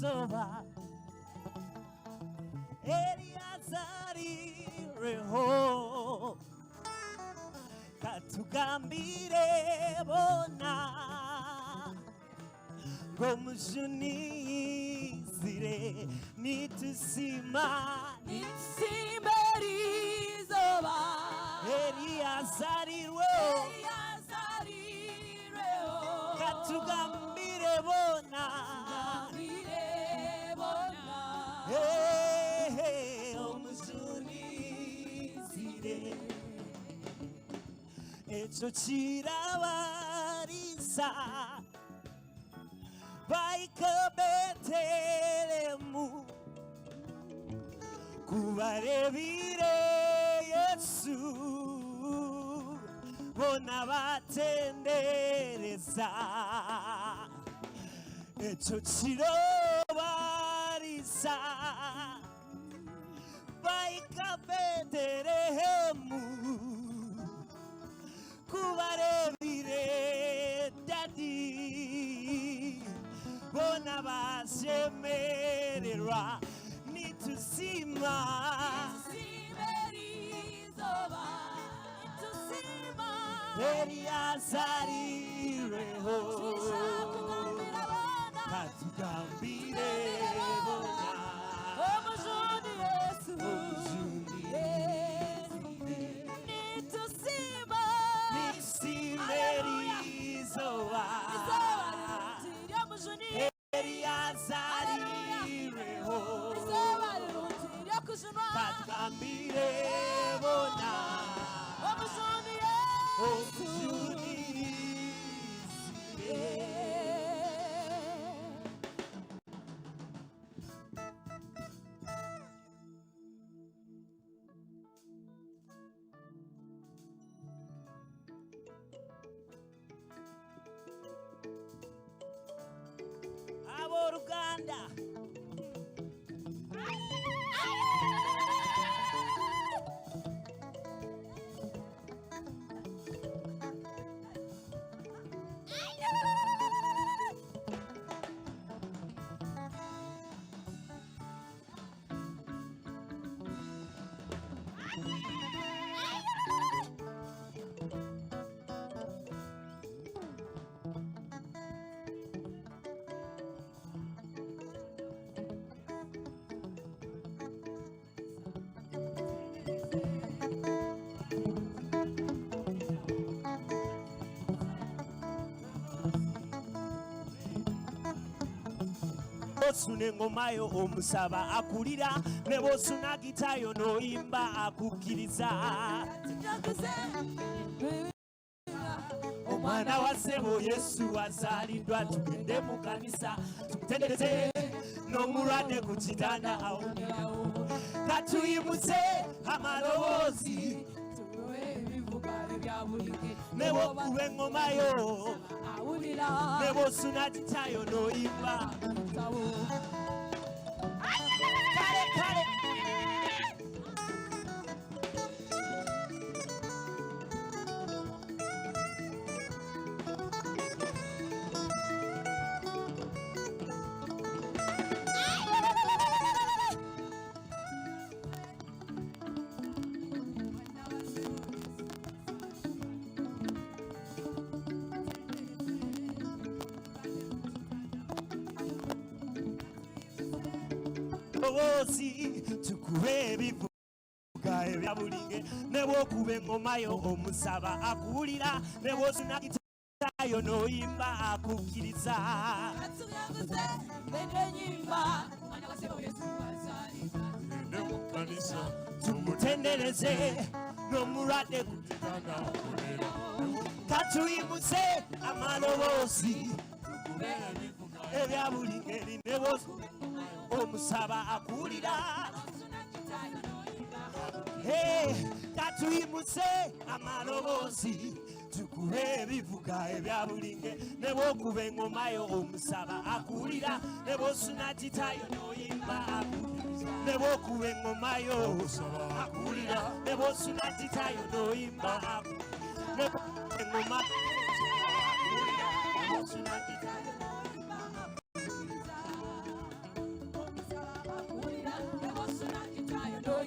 Erizooba eryazarirweho katugambire bona ngu omujuni yaizire nitusiima Nitusiima erizooba eryazarirweho eryazarirweho katugambire bona Tugambire bona Hey, omujuni yaizire ekyo kirabarisa bahika Betelehemu ku barebire Yesu bona batendereza ekyo kiro barisa bahika Betelehemu ku barebire dadi bona bashemererwa nitusiima Nitusiima erizooba nitusiima eryazarirweho Twija kugambira bona katugambire bona Omujuni Yesu Omujuni Nitusiima nitusiima erizoba Izooba rirungi ry'omujuni eryazarirweho Izooba rirungi ry'okujunwa katugambire bona Omujuni Yesu omujuni Ab'oruganda Osuna engoma yo omusaba akulira ne bw'osuna gita yo n'oyimba akukkiriza omwana wa ssebo Yesu azaaliddwa tugende mu kanisa tumutendereze n'omulwadde ku kitanda awonerawo katuyimuse amaloboozi ne bw'okuba engoma yo ne bw'osuna gita yo n'oyimba kale kale Loboozi tukube ebivuga ebya buli ngeri ne bw'okuba engoma yo omusaba akuwulira ne bw'osuna gitayo n'oyimba akukkiriza tumutendereze n'omulwadde ku katuyimuse amaloboozi ebya buli ngeri ne bw'okuba omusaba akuwulira Hey, katuyimuse amaloboozi tukube ebivuga ebya buli ngeri ne bw'okuba engoma yo omusaba akuwulira ne bw'osuna gitayo n'oyimba akuwulira ne bw'okuba engoma yo akuwulira ne bw'osuna gitayo n'oyimba akuwulira ne bw'okuba engoma akuwulira ne bw'osuna gitayo n'oyimba akuwulira.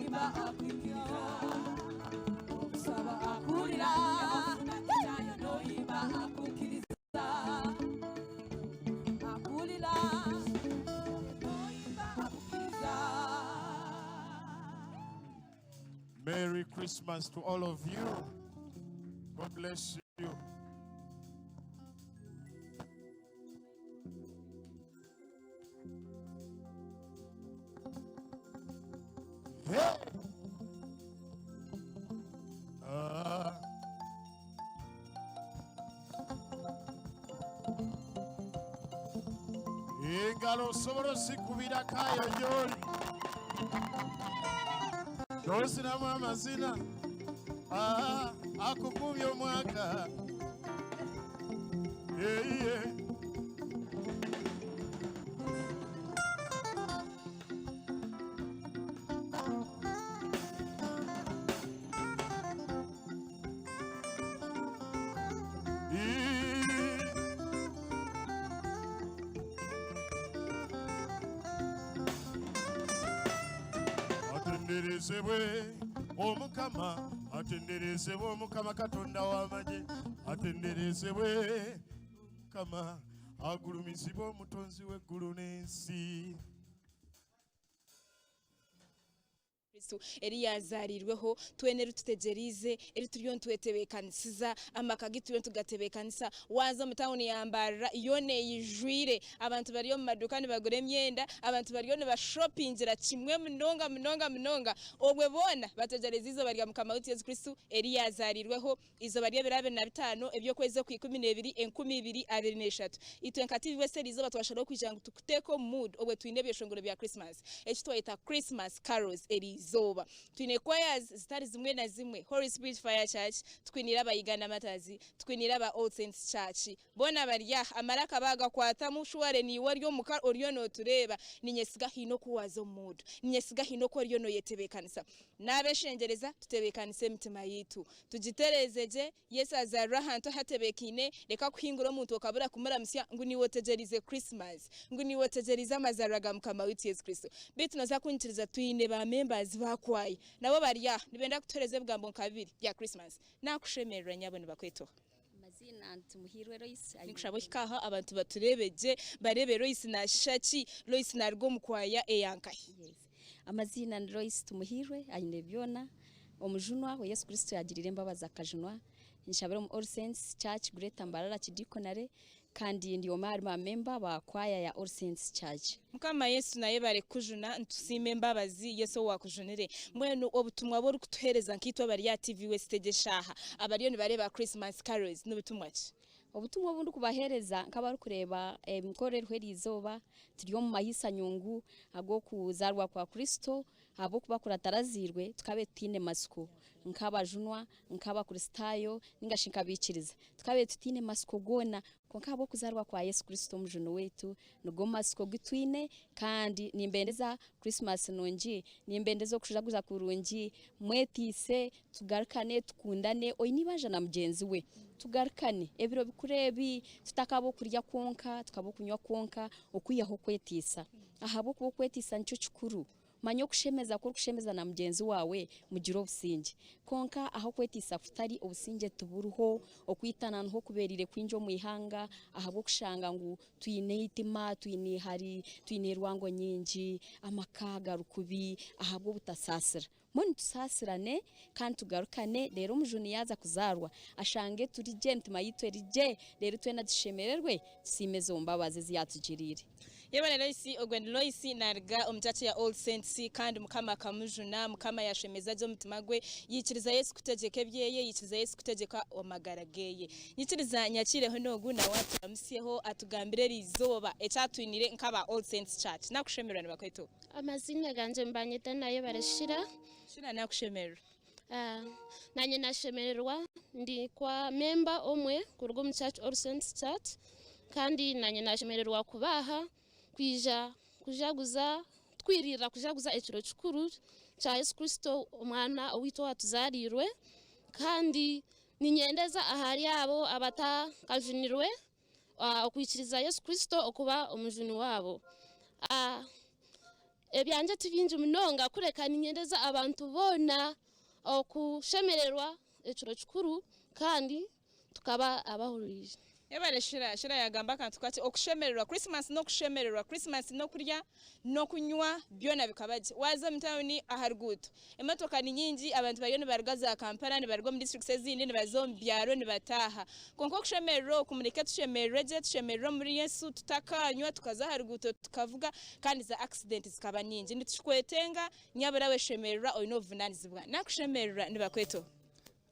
Noyimba akwikiriza okusaba akurira noyimba akukiriza akurira noyimba akukiriza. Merry Christmas to all of you. God bless you. Hey! Ah. Engalo osobola osikubirako ayo gy'oli n'ozinamu amazina. Ah, akukubye omwaka. Eyiye. Atenderezebwe Omukama, atenderezebwe Omukama Katonda w'amagye, atenderezebwe Omukama, agulumizibwe Omutonzi w'eggulu n'ensi. Kristo eri yazarirweho twena eri tutegyereize eri turiyo nitwetebeekanisiza amaka gitu turiyo nitugatebeekanisa. Waaza omu tawuni ya Mbarara yoona eyijwire abantu bari omu maduuka nibagura emyenda, abantu bariyo nibashopingira kimwe munonga munonga munonga obwe boona bategyereize eizooba rya Mukama waitu Yesu Kristo eri yazarirweho eizooba ry'ebiro 25 eby'okwezi okw'ikumi n'ebiri 2023. Itwe nka TV West eriizooba twasharaho kwija ngu tukuteeke omu mood obwe twine ebyeshongoro bya Christmas eki twayeta Christmas Carols eriizooba. Twine choirs zitari zimwe na zimwe, Holy Spirit Fire Church, twiniire aba Uganda Martyrs, twiniire aba All Saints Church. Boona bari aha, amaraka baagakwatamu, shuware naiwe ori omuka oriyo nootureeba, niinyesiga haine oku waaza omu mood. Niinyesiga haine oku oriyo nooyetebeekanisa. Naabeshengyereza tutebeekanise emitima yaitu, tugitereeze gye. Yesu azaarire ahantu ahatebeekaine, reka kuhingura omuntu okabura kumuramutsya ngu niiwe otegyereize Christmas, ngu niiwe otegyereize amazaarwa ga Mukama waitu Yesu Kristo. Beitu nooza kunyikiriza twine ba members ba kwaya nabo bari aha nibenda kutuheereza ebigambo nka bibiri bya Christmas. Naakushemererwa nyabo nibakweta oha? Amaziina nti Muhiirwe Lois. Ninkushaba ohike aha abantu batureebe gye, bareebe Lois naashisha ki, Lois naaruga omu kwaya eya nkahi? Yes. Amaziina ni Lois Tumuhiirwe aine byona. Omujunwa we Yesu Kristo yagirire embabazi akajunwa. Nshabire omu All Saints Church Greater Mbarara Kidikonare kandi ndi omwe ahari ba member ba kwaya ya All Saints Church. Mukama Yesu nayebare kukujuna nitusiima embabazi Yesu owakujunire. Mbwenu obutumwa obu orikutuhereza nkaitwe abari aha TV West egi eshaaha abariyo nibareeba Christmas Carols nibutumwa ki? Obutumwa obu ndikubaheereza nk'abarikureeba emikoro eriho eriizooba, turi omu mahiisa-nyungu ag'okuzaarwa kwa Kristo, ahabw'okuba kuri atarazairwe tukabaire tutaine matsiko nk'abajunwa, nk'Abakristaayo nainga shi nk'abaikiriza. Tukabaire tutaine matsiko goona, kwonka ahabw'okuzaarwa kwa Yesu Kristo Omujuni waitu, nigo matsiko agu twine kandi nimbendeza Krisimasi nungi, nimbendeza okujaguza kurungi, mwetiise, Tugarukane tukundane oine eibanja na mugyenzi we. Tugarukane ebiro bikuru ebi tutakaba okurya kwonka tukaba okunywa kwonka okwihaho okwetiisa ahabw'okuba okwetiisa nikyo kikuru. Manya okushemeza ku orikushemeza na mugyenzi waawe mugire obusingye. Kwonka ahu okwetiisa kutari obusingye tiburiho, okwitana niho kubereire kwingi omu ihanga ahabw'okushanga ngu twine eitima, twine eihari, twine rwango nyingi, amaka gari kubi ahabw'obutasaasira. Mbwenu tusaasirane kandi tugarukane, reero Omujuni yaaza kuzaarwa, ashange turi gye, emitima yaitu eri gye, reero twena tushemererwe, tusiime ezo mbabazi ezi yaatugiriire. Yebare Lois, ogwe ni Lois naruga omu church ya All Saints kandi mukama akamujuna, mukama yashemeza gye omutima gwe, yikiriza Yesu kutegyeka ebyeye, yikiriza Yesu kutegyeka amagara geye. Nyikiriza nyakiireho nogu nawe aturamusyeho atugambire erizooba eki atwiniire nkaba All Saints Church. Nakushemererwa nibakweta oha? Amaziina gangye nibanyeta Nayebare Shira. Shira nakushemererwa. Nanye nashemererwa ndi kwa member omwe kuruga omu church All Saints Church kandi nanye nashemererwa kuba aha kwija kujaguza twirira kujaguza ekiro kikuru kya Yesu Kristo omwana owaitu owatuzarirwe kandi ninyendeza ahari abo abatakajunirwe okwikiriza Yesu Kristo okuba omujuni waabo. Ebyangye ti bingi munonga kureka niinyendeza abantu boona okushemererwa ekiro kikuru kandi tukaba abahuriire. Yebare Shira, Shira yagamba akantu kakye, okushemererwa, Christmas n'okushemererwa, Christmas n'okurya n'okunywa byona bikaba gye. Waaza omu tawuni aha ruguuto emotoka ni nyingi, abantu bariyo nibaruga za Kampala nibaruga omu districts ezindi nibaza omu byaro nibataaha. Kwonka okushemererwa oku mureke tushemererwe gye, tushemererwe omuri Yesu tutakanywa tukaza aha ruguuto tukavuga kandi za accident zikaba nyingi. Nitukikwetenga nyabura we shemererwa oine obuvunanizibwa. Nakushemererwa nibakweta oha?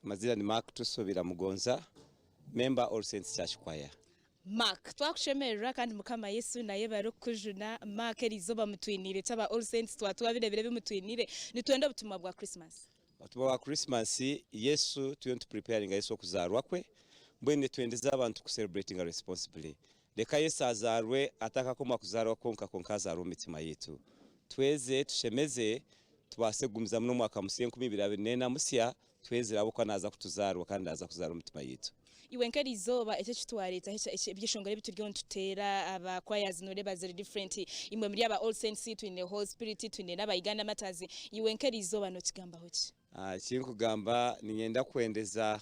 Amazina ni Mark Tusubira Mugonza, member All Saints Church Choir. Mark, Twakushemererwa kandi Mukama Yesu nayebare okukujuna. Mark, Eriizooba mutwiniire ki aba All Saints twatuha bino ebiro ebi mutwiniire nitwenda obutumwa bwa Christmas. Obutumwa bwa Christmas, Yesu turiyo nitu preparinga Yesu okuzaarwa kwe, mbwenu nitwendeza abantu ku celebratinga responsibly. Reka Yesu azaarwe atakakoma kuzaarwa kwonka kwonka azaarwe omu mitima yaitu. Tweze, tushemeze, tubaase kugumizamu n'omwaka musya 2024 musya twezire ahabw'okuba naaza kutuzaarwa kandi naaza kuzaarwa omu mitima yaitu. Iwe nk'eriizooba eki ekitwareetaho ebyeshongoro ebi turiyo nituteera aba choirs nooreeba ziri different, imwe muri aba All Saints, twine Holy Spirit, twine n'aba Uganda Martyrs, iwe nk'eriizooba nookigambaho ki? Eki nkugamba niinyenda kwendeza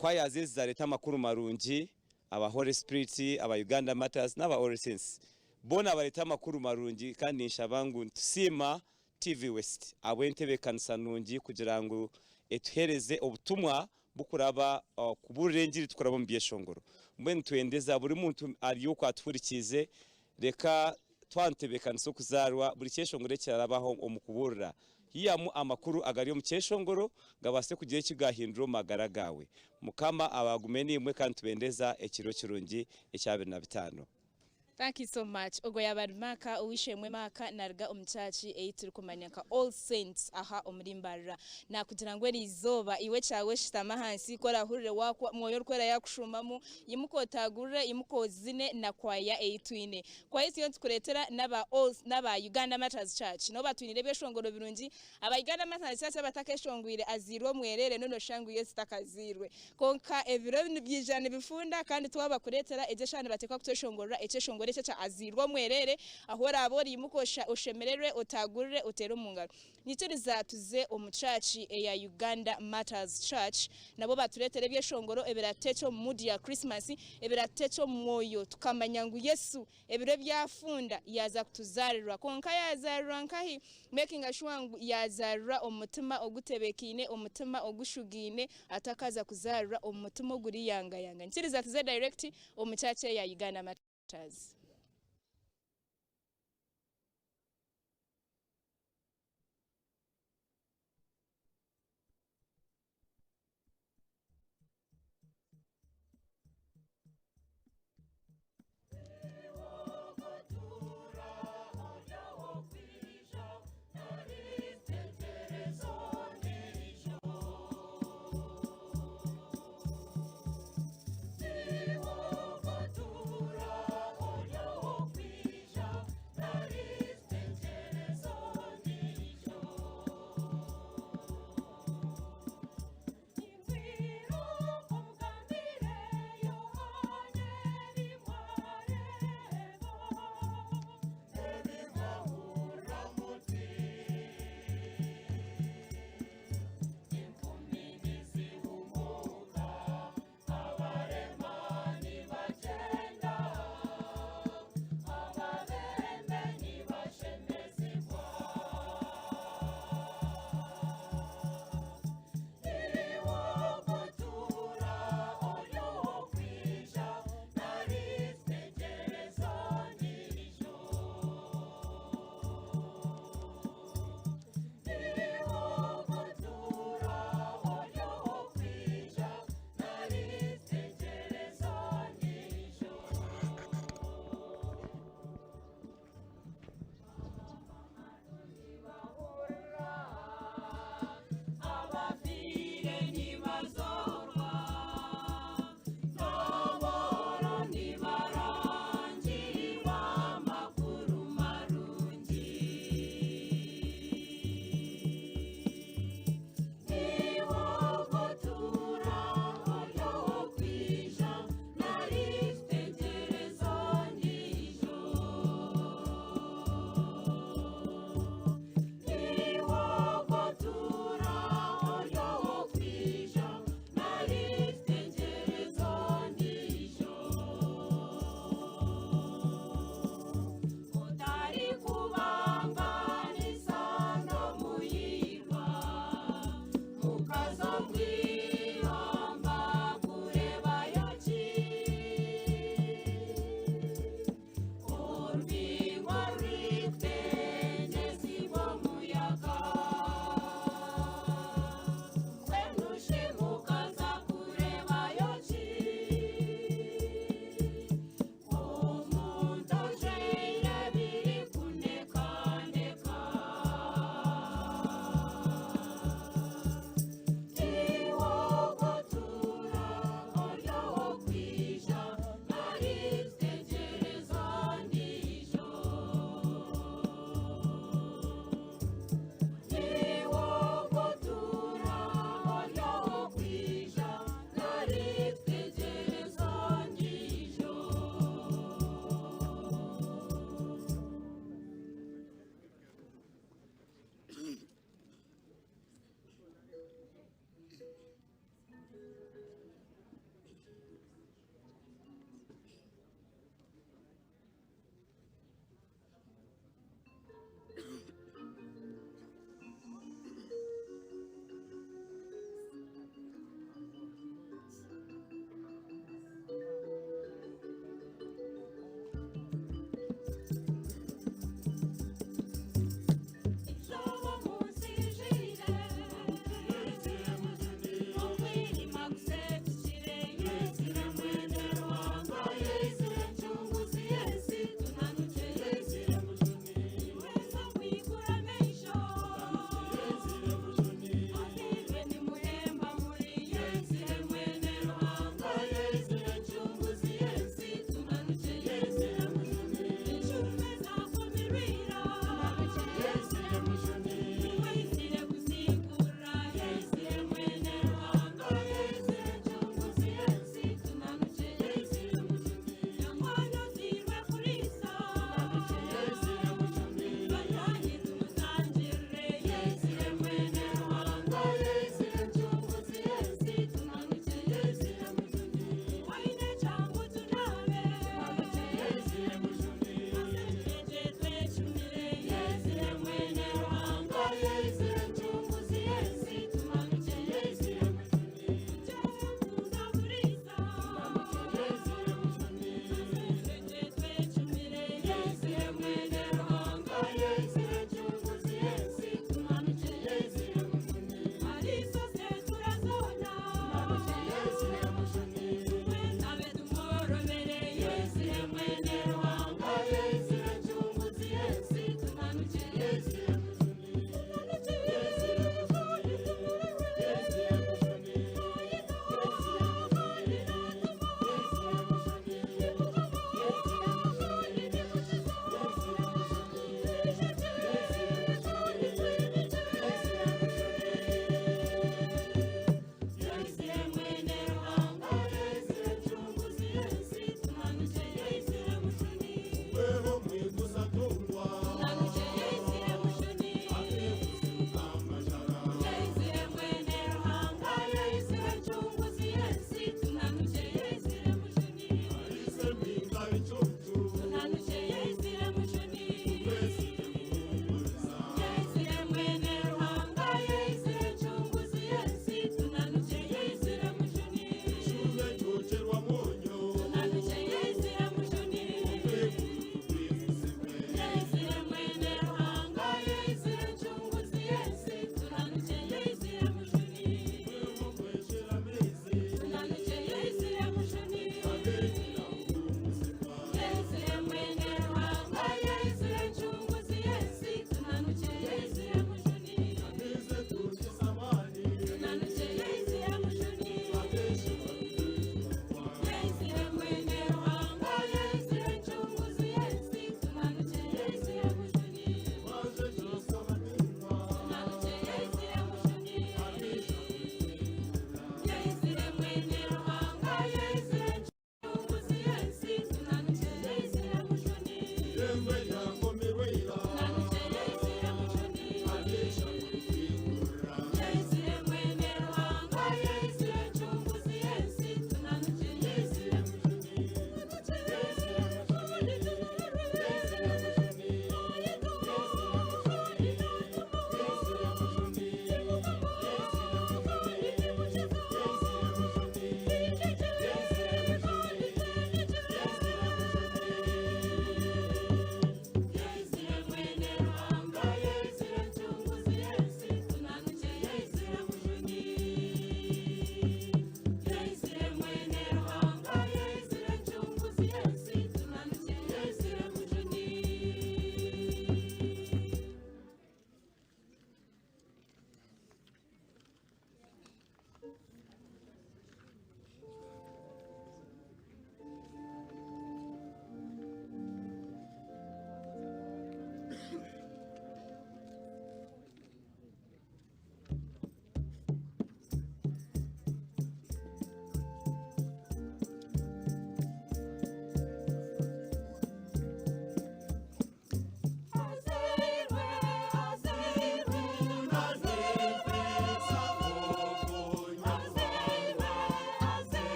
choirs ezi zaareeta amakuru marungi, aba Holy Spirit, aba Uganda Martyrs n'aba All Saints boona bareeta amakuru marungi kandi ninshaba ngu nitusiima TV West ahabw'entebeekanisa nungi kugira ngu etuheereze obutumwa bukuraba kubuurira engiri tukuraba omu byeshongoro. Mbwenu nitwendeza buri muntu ari okwo atuhurikiize, reka twantebeekanisa okuzaarwa buri kyeshongoro ekirarabaho omu kubuurira. Yihamu amakuru agari omu kyeshongoro gabaase kugira eki gaahindura omu magara gaawe. Mukama abagume naimwe kandi nitubendeza ekiro kirungi ekya 25. Thank you so much. Ogwo yaaba ari Mark, ow'eishe-emwe Mark naruga omu church ei turikumanya nka All Saints aha omuri Mbarara. Nakugira ngu eriizooba iwe ekyawe shutama ahansi ku orahurire wakwa Mwoyo Orikwera yakushuumamu, imuka otaagurire, imuka ozine na kwaya ei twine. Kwaya ei turiyo nitukureetera n'aba All n'aba Uganda Martyrs Church. Nabo batwiniire ebyeshongoro birungi. Aba Uganda Martyrs Church abatakeshongwire aziirwe omwereere n'obu noshusha ngu Yesu takaziirwe. Kwonka ebiro nibyija nibifunda, kandi twabakureetera egyo eshaaha nibateekwa kutweshongorera ekyeshongoro ekyo ekya Aziirwe Omwereere, ahu oraabe ori imuka oshemererwe, otaagurire, oteere omu ngaro. Nyikiriza tuze omu church eya Uganda Martyrs Church, nabo batureetere ebyeshongoro ebiratuteekye omu mood ya Christmas, ebiratuteekye omu mwoyo tukamanya ngu Yesu ebiro ebyafunda yaaza kutuzaarirwa. Kwonka yaazaarirwa nkahi? Making sure ngu yaazaarirwa omu mutima ogutebeekaine, omutima ogushugaine, atakaza kuzaarwa omu mutima oguri yanga yanga. Nyikiriza tuze direct omu church eya Uganda Martyrs.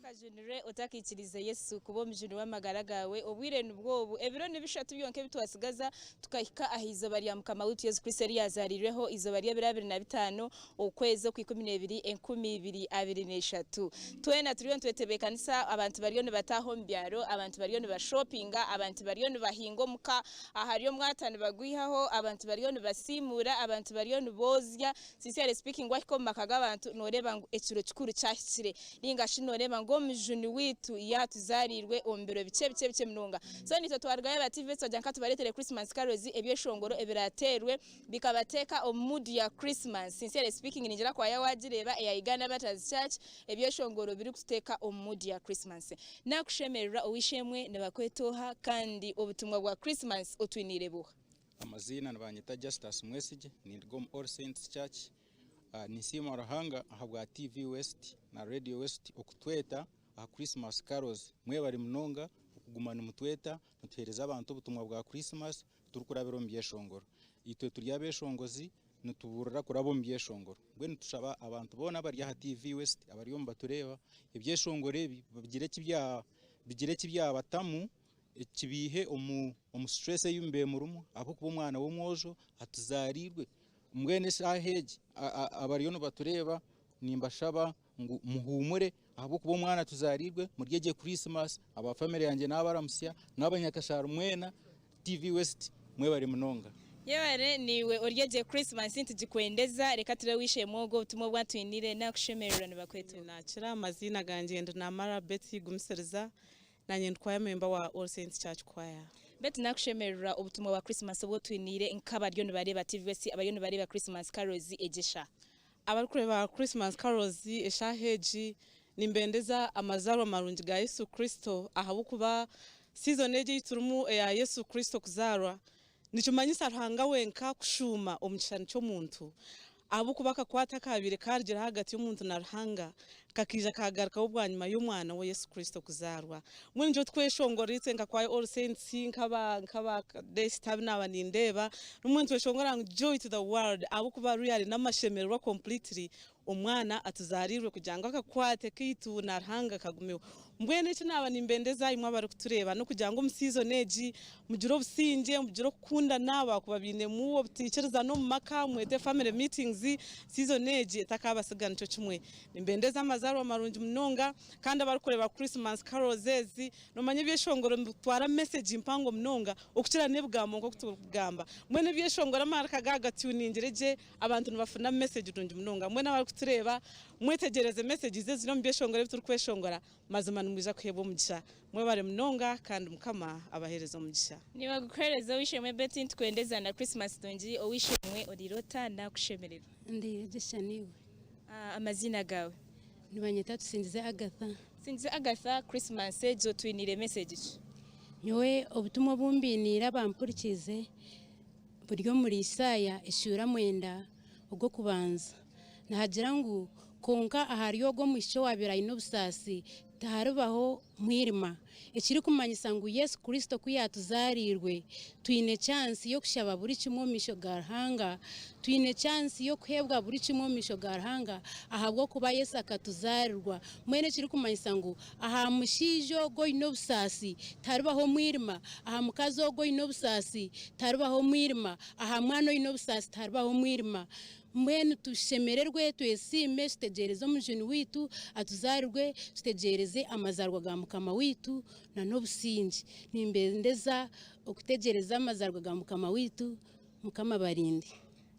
Otakajunirwe, otakaikiriize Yesu kuba omujuni w'amagara gaawe, obwire nibwo obu. Ebiro ni bishatu byonka ebi twatsigaza tukahika aha izooba rya Mukama waitu Yesu Kristo eri yaazaariirweho, eizooba ry'ebiro 25 okwezi Okwikumineebiri 2023. Twena turiyo nitwetebeekanisa, abantu bariyo nibataaha omu byaro, abantu bariyo nibashopinga, abantu bariyo nibahinga omuka, ahari omwata nibagwihaho, abantu bariyo nibasiimuura, abantu bariyo niboozya. Sincerely speaking wahika omu maka g'abantu noreeba ngu ekiro kikuru kyahikire ninga shi noreeba ngu omujuni waitu yatuzarirwe omu biro bikye bikye bikye munonga. So naitwe twarugayo aba TV twagira nka tubaretere Christmas carols ebyeshongoro ebirateerwe bikabateeka omu mood ya Christmas. Sincerely speaking ningira kwaya wagireeba eya Uganda Martyrs Church ebyeshongoro birikututeeka omu mood ya Christmas. Nakushemererwa ow'eishe-emwe nibakweta oha kandi obutumwa bwa Christmas otwiniire buha? Amaziina nibanyeta Justus Mwesigye, ninduga omu All Saints Church. Ninsiima Ruhanga ahabwa TV West na Radio West okutweta aha Christmas Carols. Mwebare munonga okuguma nimutweta nituheereza abantu obutumwa bwa Christmas turikurabira omu byeshongoro. Itwe turi abeshongozi nitubuurira kuraba omu byeshongoro. Mbwenu nitushaba abantu boona abari aha TV West abariyo nibatureeba ebyeshongoro ebi bigire eki byabatamu Kibiihe omu stress ei mubaire murimu ahabw'okuba omwana w'omwojo atuzaariirwe. Mbwenu eshaaha egi abariyo nibatureeba nimbashaba ngu muhuumure ahabw'okuba omwana atuzaariirwe, murye gye Christmas, aba family yangye naabaramutsya n'abanyakashaaru mwena, TV West mwebare munonga. Yebare naiwe orye gye Christmas nitugikwendeza reka turebe ow'eishe-emwe ogwo obutumwa obu atwiniire nakushemererwa nibakweta oha? Nakira amaziina gangye ndi Namara Betty Gumisiriza Nanye ndi choir member wa All Saints Church Choir. Beitu nakushemererwa obutumwa bwa Christmas obu otwiniire nk'abariyo nibareeba TVS abariyo nibareeba Christmas Carols egi eshaaha. Abarikureeba Christmas Carols eshaaha egi nimbendeza amazaarwa marungi ga Yesu Kristo ahabw'okuba season egi ei turimu eya Yesu Kristo kuzaarwa nikimanyisa Ruhanga wenka kushuuma omu kishushani ky'omuntu Ahabw'okuba akakwate akaabaire kaarugire ahagati y'omuntu na Ruhanga kakaija kaagarukaho bwanyima y'Omwana we Yesu Kristo kuzaarwa. Mbwenu nikyo tweshongora itwe nka Choir All Saints, nk'aba nk'aba Desta abu naaba nindeeba, mbwenu nitweshongora ngu Joy to the world ahabw'okuba really n'amashemererwa completely Omwana atuzaariirwe kugira ngu akakwate kaitu na Ruhanga kagumeho. Mbwenu eki naaba nimbendeza imwe abarikutureeba n'okugira ngu omu season egi mugire obusingye, mugire okukundana, baakuba bainemu obutaikirizana omu maka mwete family meetings season egi etakaabasiga nikyo kimwe. Nimbendeza amazaarwa marungi munonga kandi abarikureeba Christmas carols ezi noomanya ebyeshongoro nibitwara message mpango munonga okukira n'ebigambo nk'oku turikugamba. Mbwenu ebyeshongoro amaraka gaaga tuningire gye Abantu nibafuna message nungi munonga. Mbwenu abarikutureeba mwetegyereze messages eziri omu byeshongoro ebi turikweshongora, mazima nimwija kuheebwa omugisha. Mwebare munonga kandi Mukama abaheereze omugisha. Nibagukuhereza ow'eishe-emwe Betty nitukwendeza na Christmas nungi ow'eishe-emwe oriire ota nakushemererwa. Ndeyegyesha niiwe. Amaziina gaawe? Nibanyeta Tusingize Agatha. Tusingize Agatha, Christmas egi otwiniire message ki? Nyowe obutumwa obu mbiniire abampurikiize Buri omuri Isaaya eshuura mwenda ogw'okubanza, nihagira ngu, Kwonka ahari ogwo omwishiki owaabaire aine obusaasi tiharibaho mwirima. Ekirikumanyisa ngu Yesu Kristo ku yaatuzaariirwe, twine chansi y'okushaba buri kimwe omu maisho ga Ruhanga, twine chansi y'okuheebwa buri kimwe omu maisho ga Ruhanga ahabw'okuba Yesu akatuzaarirwa. Mbwenu ekirikumanyisa ngu Aha mushaija ogwo oine obusaasi, tiharibaho omwirima. Aha mukazi ogwo oine obusaasi, tiharibaho omwirima. Aha mwana oine obusaasi, tiharibaho omwirima. Mbwenu tushemererwe, twesiime, tutegyereze Omujuni waitu atuzaarirwe, tutegyereze amazaarwa ga Mukama waitu n'obusingye. Nimbendeza okutegyereza amazaarwa ga Mukama waitu. Mukama abarinde.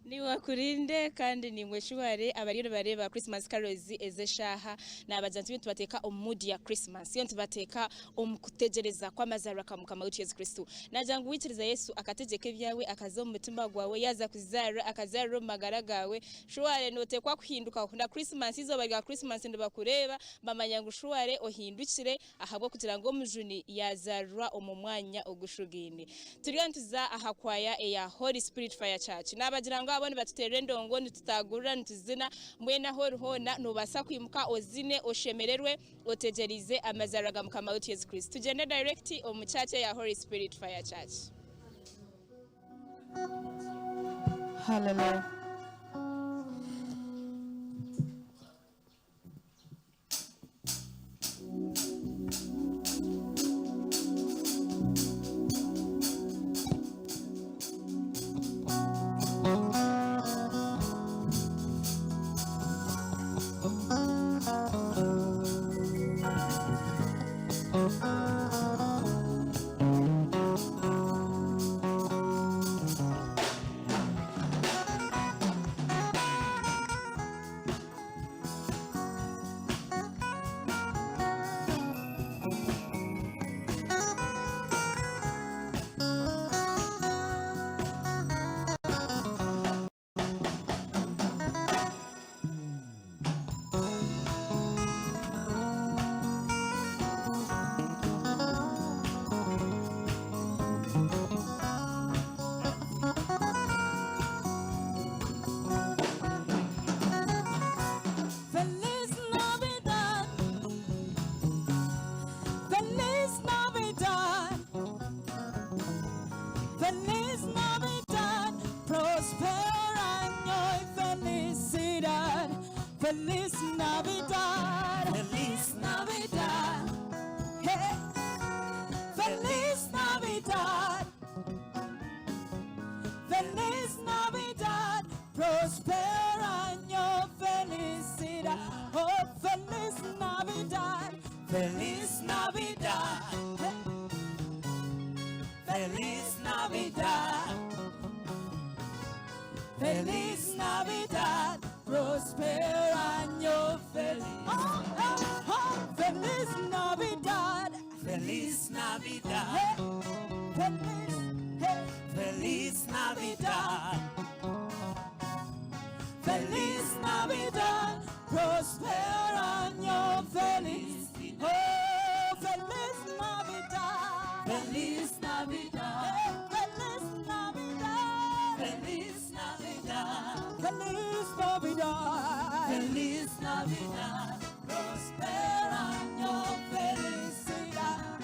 Niiwe akurinde kandi niimwe shuware abariyo nibareeba Christmas carols ez'eshaaha nabagira nti nitubateeka omu mood ya Christmas yo nitubateeka omu kutegyereza kw'amazaarwa ka Mukama waitu Yesu Kristo. Nagira ngu waikiriza Yesu akategyeka ebyawe akaza omu mutima gwawe yaaza kuzaarwa akazaarira omu magara gaawe shuware noteekwa kuhindukaho na Christmas eizooba rya Christmas nibakureeba bamanya ngu shuware ohindukire ahabw'okugira ngu Omujuni yaazaarirwa omu mwanya ogushugaine. Turiyo nituza aha kwaya eya Holy Spirit Fire Church. Naabagira ngu abo nibatuteerera endongo, nitutaagurira, nituzina, mbwenu ahu ori hoona noobaasa kwimuka ozine, oshemererwe, otegyereize amazaarwa ga Mukama waitu Yesu Kristo. Tugyende direct omu church eya Holy Spirit Fire Church. Hallelujah. Feliz Navidad. Feliz Navidad. Hey. Feliz Navidad. Feliz Navidad. Próspero año, felicidad. Oh, Feliz Navidad. Feliz Navidad. Feliz Navidad. Feliz Navidad, próspero año, feliz. Oh, oh, oh, Feliz Navidad. Feliz Navidad. Hey, feliz, hey. Feliz Navidad. Feliz Navidad, próspero año, feliz. Oh, Feliz Navidad. Feliz Navidad. Hey, Feliz Navidad. Feliz Navidad. Feliz Navidad. Feliz Navidad. Próspero año, felicidad.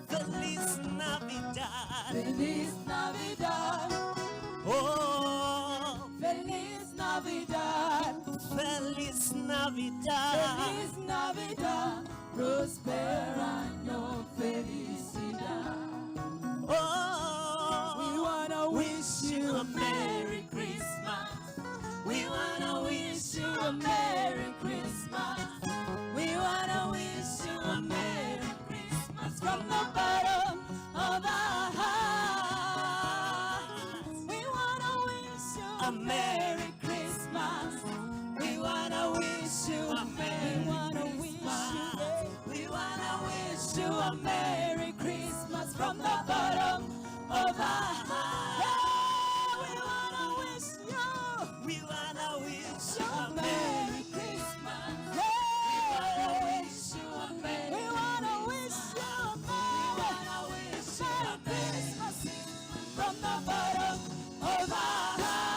Feliz Navidad. Feliz Navidad. Oh, Feliz Navidad. Feliz Navidad. Feliz Navidad. Próspero año, felicidad. Oh, We wanna wish you a Merry Christmas. We wanna wish you a Merry Christmas. We wanna wish you a Merry Christmas from the bottom of our hearts. We wanna wish you a Merry Christmas. We wanna wish you a Merry We wanna wish you Christmas. We wanna wish you a Merry Christmas from the bottom of our hearts. We wanna wish you We wanna wish you a a Merry Merry Christmas. We wanna Hey, wish you a Merry we wanna wish you a We Merry wanna wish you a Merry Merry Christmas from the bottom of our hearts.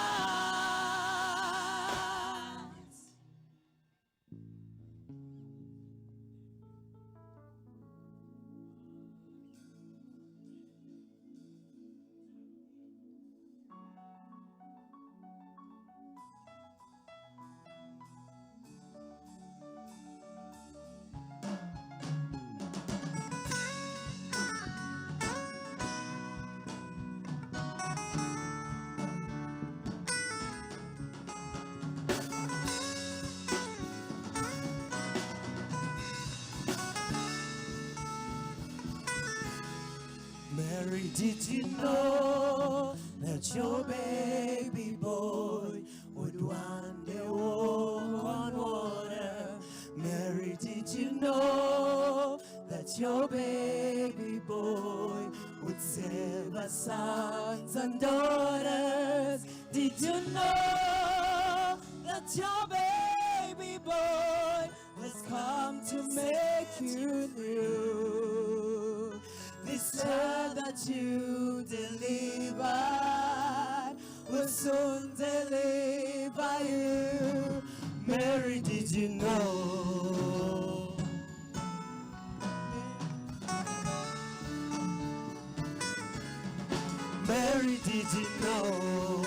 Mary, did you know that your baby boy would one day walk on water? Mary, did you know that your baby boy would save our sons and daughters? Did you know that your baby boy has come to make you new? This child that you delivered will soon deliver you. Mary, did you know? Mary, did you know?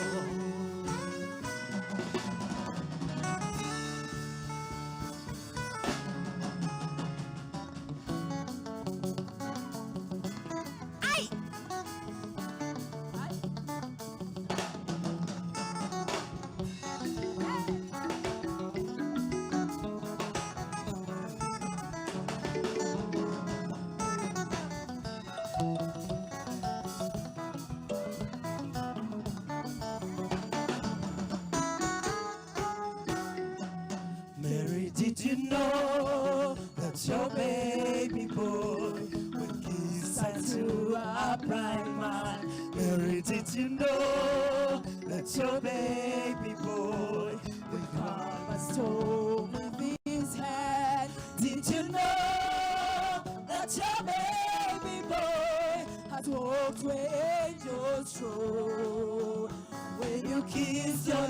Mary, did you know that your baby boy would give sight to a blind man? Mary, did you know that your baby boy would calm a storm with his hand? Did you know that your baby boy has walked where angels trod? When you kiss your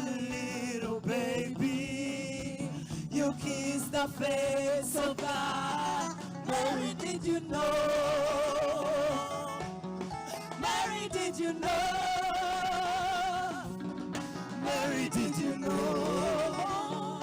little baby, you kiss the face of God. Mary, did you know? Mary, did you know? Mary, did you know?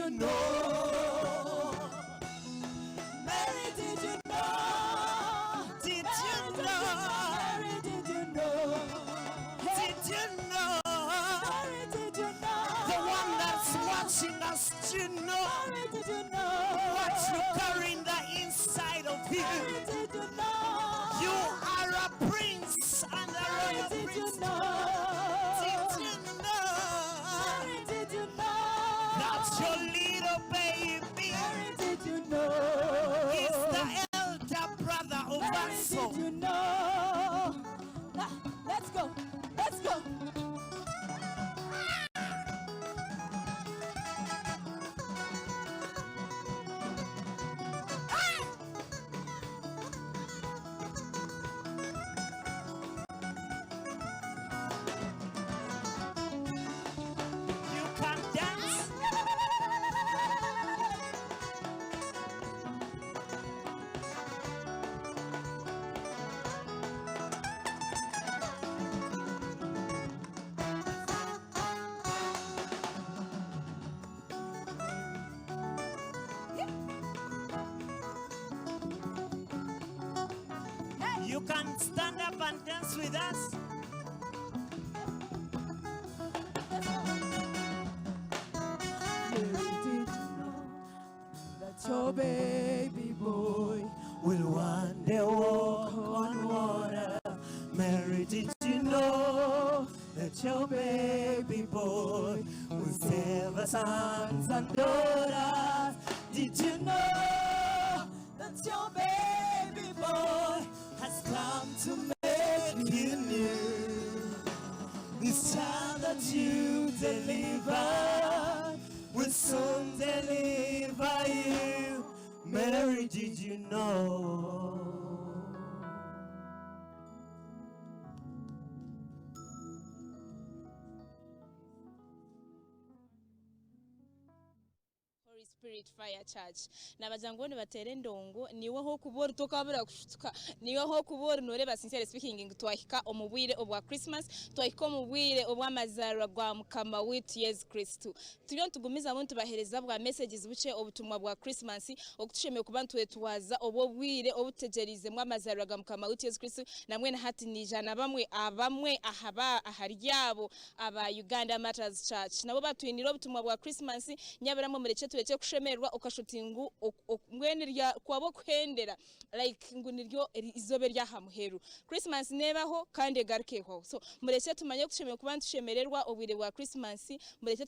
you know? Mary, did you know? Did you know? Mary, did you know? Did you know? Mary, did you know? The one that's watching us, do you know? Mary, did you know? What you carry in the inside of you? Mary, did you know? You are a prince and a Mary, royal did you priest. know? Did you know Mary, did you know? that your little baby Mary, did you know? is the elder brother of Mary, us did all? you know? Ah, Let's go. Let's go. You can dance. You can stand up and dance with us. Mary, did you know that your baby boy Will one day walk on water. Mary, did you know that your baby boy will save our sons and daughters? Did you know that your baby boy has come to make you new? This child that you deliver will soon deliver you. Mary, did you know? Holy Spirit Fire Church nabagira ngu nibateera endongo niwe hokuba ori tokabura kushutuka niwe hokuba ori noreeba sincerely speaking ngu twahika omu bwire obwa Christmas, twahika omu bwire obw'amazaarwa gwa Mukama waitu Yesu Kristo. Turiyo nitugumizamu nitubaheereza bwa messages bukye, obutumwa bwa Christmas okutushemeye kuba nitwetwaza obwo bwire obututegyereizemu amazaarwa ga Mukama waitu Yesu Kristo. Namwe na hati niija na bamwe abamwe ahaba ahari abo aba Uganda Matters Church nabo batwinire obutumwa bwa Christmas. Nyabiramwe murekye turekye kushemererwa okashuti ngu mbwenu rya kwaba okuhendera like ngu niryo izobe ryaha muheru. Christmas nebaho kandi egarukehwaho, so murekye tumanye okutushemeye kuba nitushemererwa obwire bwa Christmas. Murekye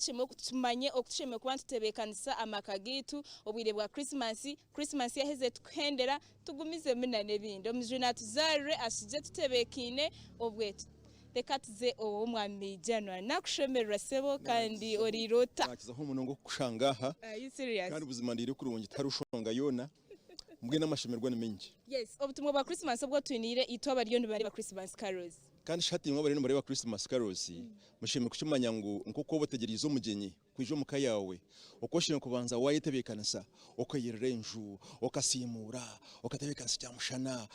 tumanye okutushemeye kuba nitutebeekanisa amaka gaitu obwire bwa Christmas. Christmas yaheze tukuhendera, tugumizemu na n'ebindi. Omujuni natuzarire ashije tutebeekaine obwetu. Reka tuze ow'omwami January. Nakushemererwa sebo, kandi orirota. Nakizaho omuno kukushangaha. Are you serious? Kandi ubuzima ndiri kurungi, tarushonga yona mbwe n'amashemerwa ni mengi. Yes, obutumwa bwa Christmas obwo twinire itwe abariyo nibareba Christmas carols. Kandi shati imwe bari nibareba Christmas carols, mushimye kukimanya ngu nkuko obategereza omugenyi kwija omuka yawe, okoshimye kubanza wayetebekanisa, okayirira enju, okasimura, okatebekanisa kyamushana,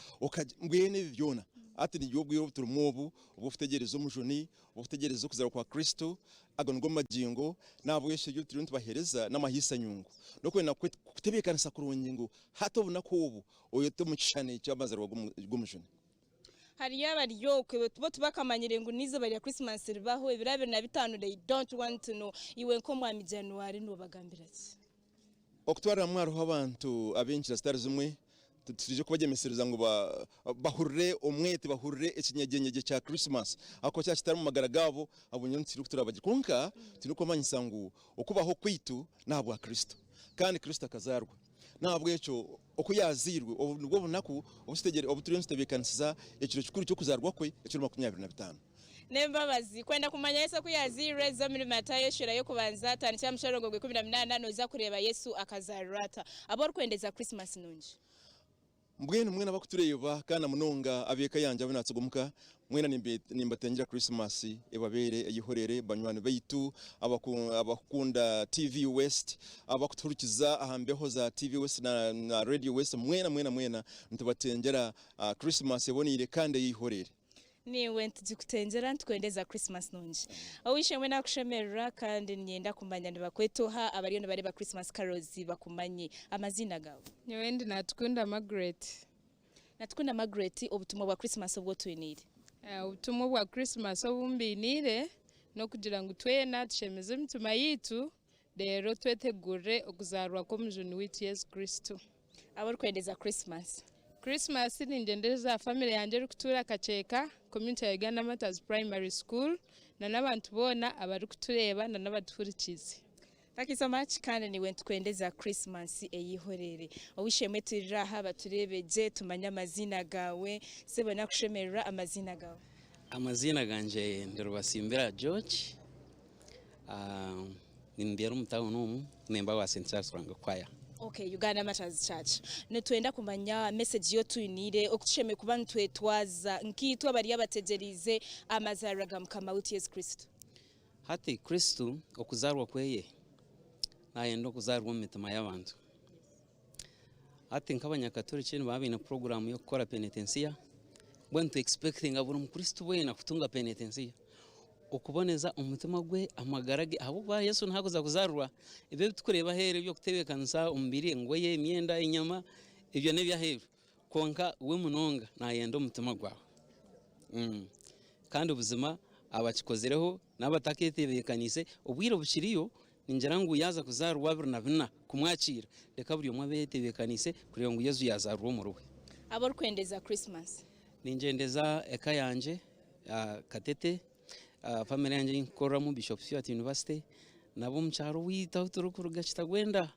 mbwene ebi byona. Ati niryo obwire obu turimu obu obw'okutegereza omujuni, obw'okutegereza okuzarwa kwa Kristo. Ago nigo magingo nahabwekyo ebyo turiyo nitubahereza n'amahiisa nyungu n'okwenda kutebekanisa kurungi ngu hati obunaku obu oyete omu kishushani ky'amazarwa g'omujuni. Hariyo abari okwe bo tibakamanyire ngu n'eizooba rya Christmas ribaho ebiro 25, they don't want to know. Iwe nk'omwami January nobagambira ki? Okutwarira hamwe hariho abantu ab'enkira zitari zimwe, titwije kubagyemesereza ngu bahurire omwete, bahurire ekinyegyenyegye kya Christmas ahakuba kyaba kitari omu magara gaabo, abo nyowe tituri kuturabagye. Kwonka twine kubamanyisa ngu okubaho kwaitu n'ahabwa Kristo kandi Kristo akazaarwa. N'ahabw'ekyo oku yaazairwe, obu nibwo bunaku obu turiyo nitutebeekanisiza ekiro kikuru ky'okuzaarwa kwe ekiro 25. N'embabazi kwenda kumanya Yesu oku yaazairwe, za omuri Matayo eshuura y'okubanza, tandikira aha mushorongo gw'18, nooza kureeba Yesu akazaarirwa ata. Abu orikwendeza Christmas nungi. Mbwenu mwena abakutureeba kandi na munonga ab'eka yangye abu naatsiga omuka, mwena nimbatengyera Christmas ebabeere eyihorere. Banywani baitu abakukunda TV West, abakutuhurikiza aha mbeho za TV West na Radio West, mwena mwena mwena nitubatengyera Christmas eboneire kandi eyihorere. Niiwe nitugikutengyera nitukwendeza Christmas nungi. Ow'eishe-emwe nakushemererwa kandi niinyenda kumanya nibakweta oha abariyo nibareeba Christmas Carols bakumanye. Amaziina gaawe? Nyowe ndi Natukunda Margaret. Natukunda Margaret, obutumwa bwa Christmas obu otwiniire? Obutumwa obwa Christmas obu mbainiire n'okugira ngu twena tushemeze emitima yaitu reero twetegurire okuzaarwa kw'omujuni waitu Yesu Kristo. Abu orikwendeza Christmas? Christmas ningyendereza aha family yangye erikutuura Kakyeka, community ya Uganda Martyrs Primary School na n'abantu boona abarikutureeba na n'abatuhurikiize. Thank you so much kandi niiwe nitukwendeza Christmas eyihorere. Ow'eishe-emwe turire aha batureebe gye tumanye amaziina gaawe. Sebo nakushemererwa amaziina gaawe? Amaziina gangye ndi Rubasimbira George. Nimbeera omu tawuni omu, member wa St Charles Lwanga Choir. Okay, Uganda Martyrs Church. Nitwenda kumanya message ei otwiniire oku tushemereire kuba nitwetwaza nkaitwe abari abategyereize amazaarwa ga Mukama waitu Yesu Kristo. Hati Kristo okuzaarwa kweye nayenda okuzaarwa omu mitima y'abantu. Hati nk'abanyakaturiki nibaba baine puroguraamu y'okukora penetensiya, mbwenu nitu expectinga buri mukristo weena kutunga penetensiya. Okuboneza omutima gwe, amagara ge, ahabw'okuba Yesu naakuza kuzaarwa, ebi ebitukureeba aheeru eby'okutebeekanisa omubiri, engoye, emyenda, enyama, ebyo n'eby'aheeru. Kwonka we munonga naayenda omutima gwawe. Kandi buzima abakikozireho n'abatakeetebeekaniise, obwire bukiriyo, ningira ngu yaaza kuzaarwa 24 kumwakiira, reka buri omwe abe ayetebeekaniise kureeba ngu Yesu yaazaarwa omuriwe. Abu orikwendeza Christmas? Ningyendeza eka yangye. Katete, family yangye ei nkukoreramu Bishop Stuart University nab'omu kyaro owaitu ahu turikuruga Kitagwenda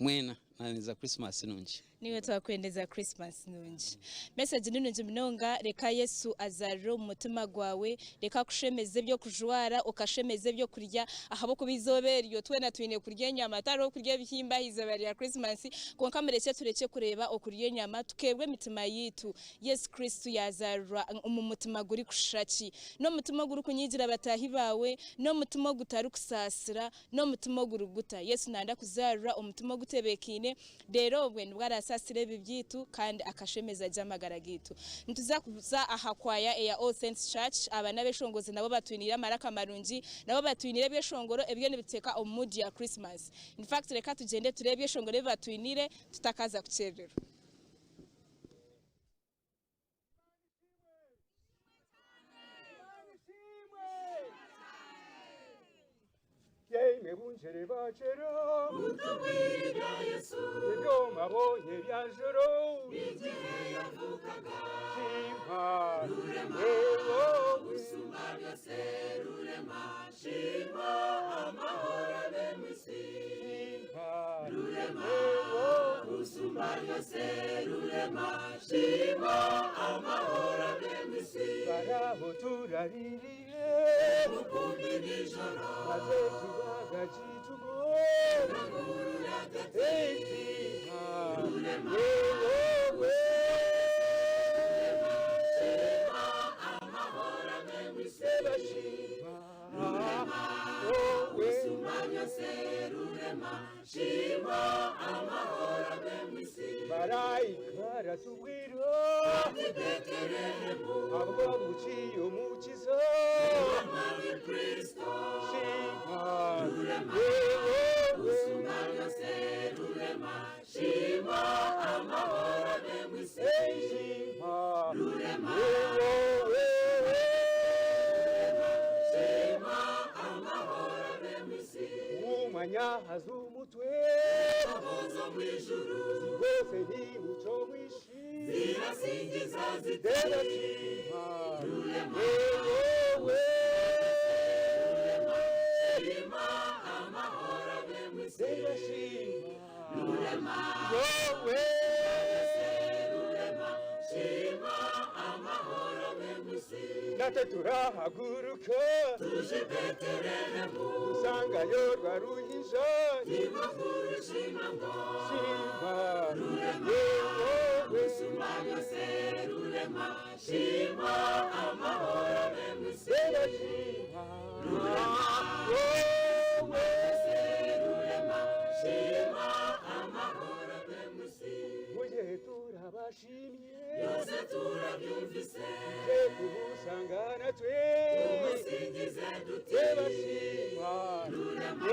mwena nabendeza Christmas nungi. Niiwe twakwendeza Christmas nungi. Message ni nungi munonga reka Yesu azarire omu mutima gwawe reka akushemeze ebyokujwara okashemeza ebyokurya ahabwokuba eizooba eryo twena twine kurya enyama tihariho kurya ebihimba aha izooba rya Christmas kwonka murekye turekye kureeba okurya enyama tukeebwa emitima yaitu Yesu Kristo yaazaarirwa omu mutima gurikushusha ki? N'omutima ogurikunyigira bataahi baawe? N'omutima ogutarikusaasira? N'omutima oguri guta? Yesu naayenda kuzaarira omu mutima ogutebeekaine, reero obwo nibwo araasaasire ebibi byaitu kandi akashemeza gye amagara gaitu. Nituza kuza aha kwaya eya All Saints Church. Aba n'abeeshongozi nabo batwiniire amaraka marungi, nabo batwiniire ebyeshongoro ebiriyo nibituteeka omu mood ya Christmas. In fact reka tugyende tureebe ebyeshongoro ebi batwiniire tutakaza kukyerererwa. Yeimwe bungyere bakyero Ebyo mwabonye bya joro Shima Yewowe Shima Baraho turaririye maze kibaga kitugo Shima Yewowe Shima Marayika aratubwira abwo buciye umukiza Shima yewowe Shima yewowe Umwanya haza umutwe zigose n'imuco mwinshi zirashima yewowe zirashima wowe natwe turahaguruka dusangayo rwa ruhinja shima yewowe zirashima wowe mugihe turabashimye tuje kubusanga Ruhanga natwe Tumusingize duti Yebashima Rurema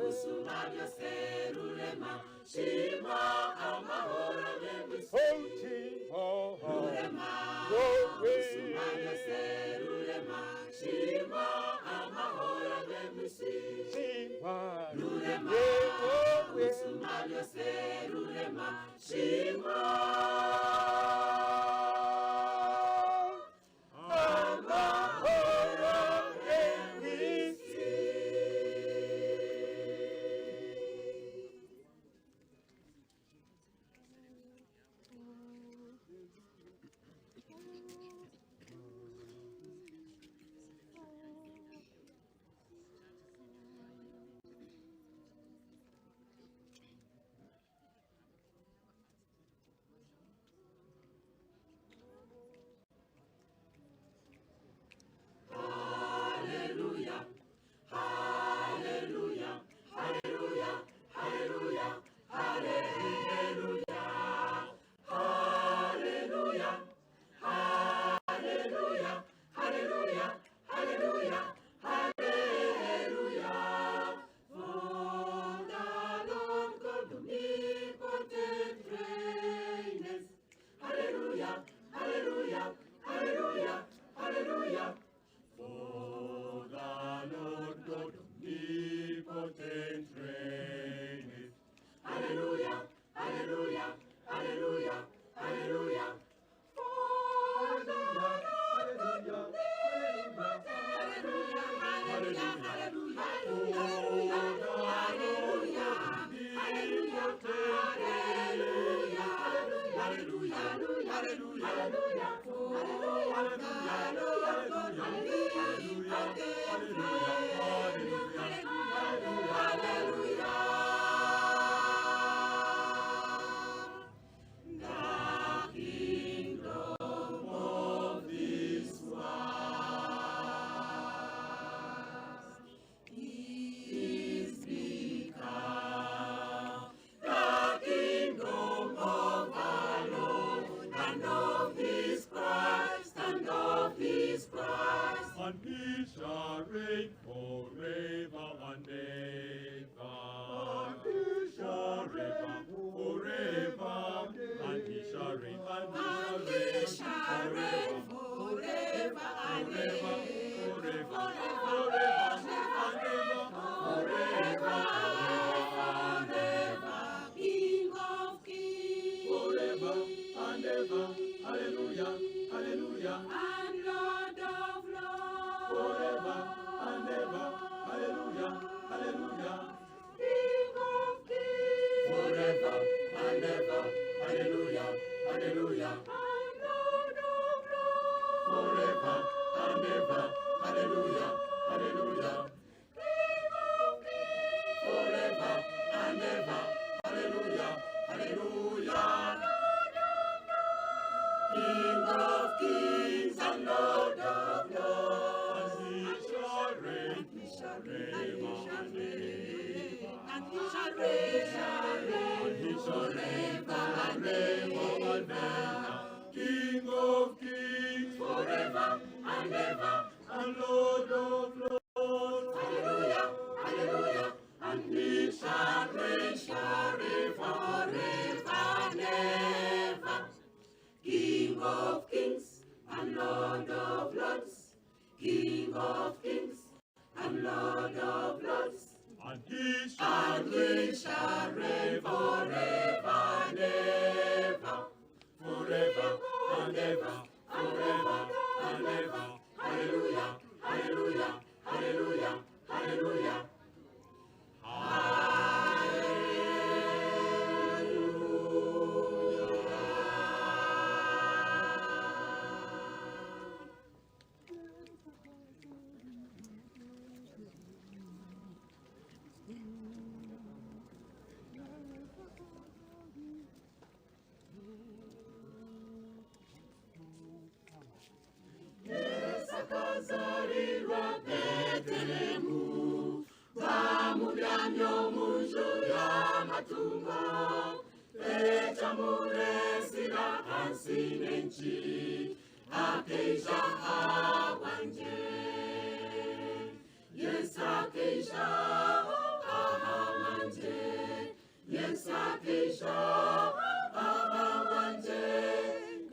Usumba byose Rurema Shima amahoro abe mu isi Rurema Usumba byose Rurema Shima amahoro abe mu isi Rurema Usumba byose Rurema Shima amahoro abe mu isi Hallelujah, hallelujah, hallelujah, hallelujah, hallelujah, hallelujah, hallelujah, hallelujah, hallelujah, hallelujah. For the Lord God omnipotent reigneth. Hallelujah, hallelujah, hallelujah, hallelujah. For the Lord God omnipotent reigneth. Hallelujah, hallelujah, hallelujah, hallelujah. For the Lord God omnipotent hallelujah, hallelujah, hallelujah, hallelujah, hallelujah, hallelujah, hallelujah, hallelujah, hallelujah. For the Lord God omnipotent hallelujah, hallelujah. The kingdom of this world is become the kingdom of our Lord and of His Christ and of His Christ. And he shall reign forever and ever. And he shall reign forever. And he shall reign, and he shall reign forever and forever, forever, forever, and ever, forever, forever, King of kings, forever and ever. Hallelujah, hallelujah. and Lord of lords, Forever and ever. Hallelujah, hallelujah. King of kings, Forever and ever. Hallelujah, hallelujah. and Lord of lords, Forever and ever. Hallelujah, hallelujah. King of kings, Forever and ever. Hallelujah, hallelujah. King of kings and Lord of lords. And he shall reign forever and ever. and he shall reign, And he shall reign forever and ever. King of kings forever and ever. and Lord of lords. Hallelujah, hallelujah, And he shall reign forever forever and ever. King of kings and Lord of lords, King of kings and Lord of lords. And he shall And he shall reign forever and ever. forever and ever, forever and ever. Hallelujah, hallelujah, hallelujah, hallelujah. Yesu akazalirwa Betelehemu, bamuryamye mu nzu y'amatungo, ecamuresira hansi n'enki. Akeija ahabwangye. Yesu akeija ahabwangye. Yesu akeija ahabwangye.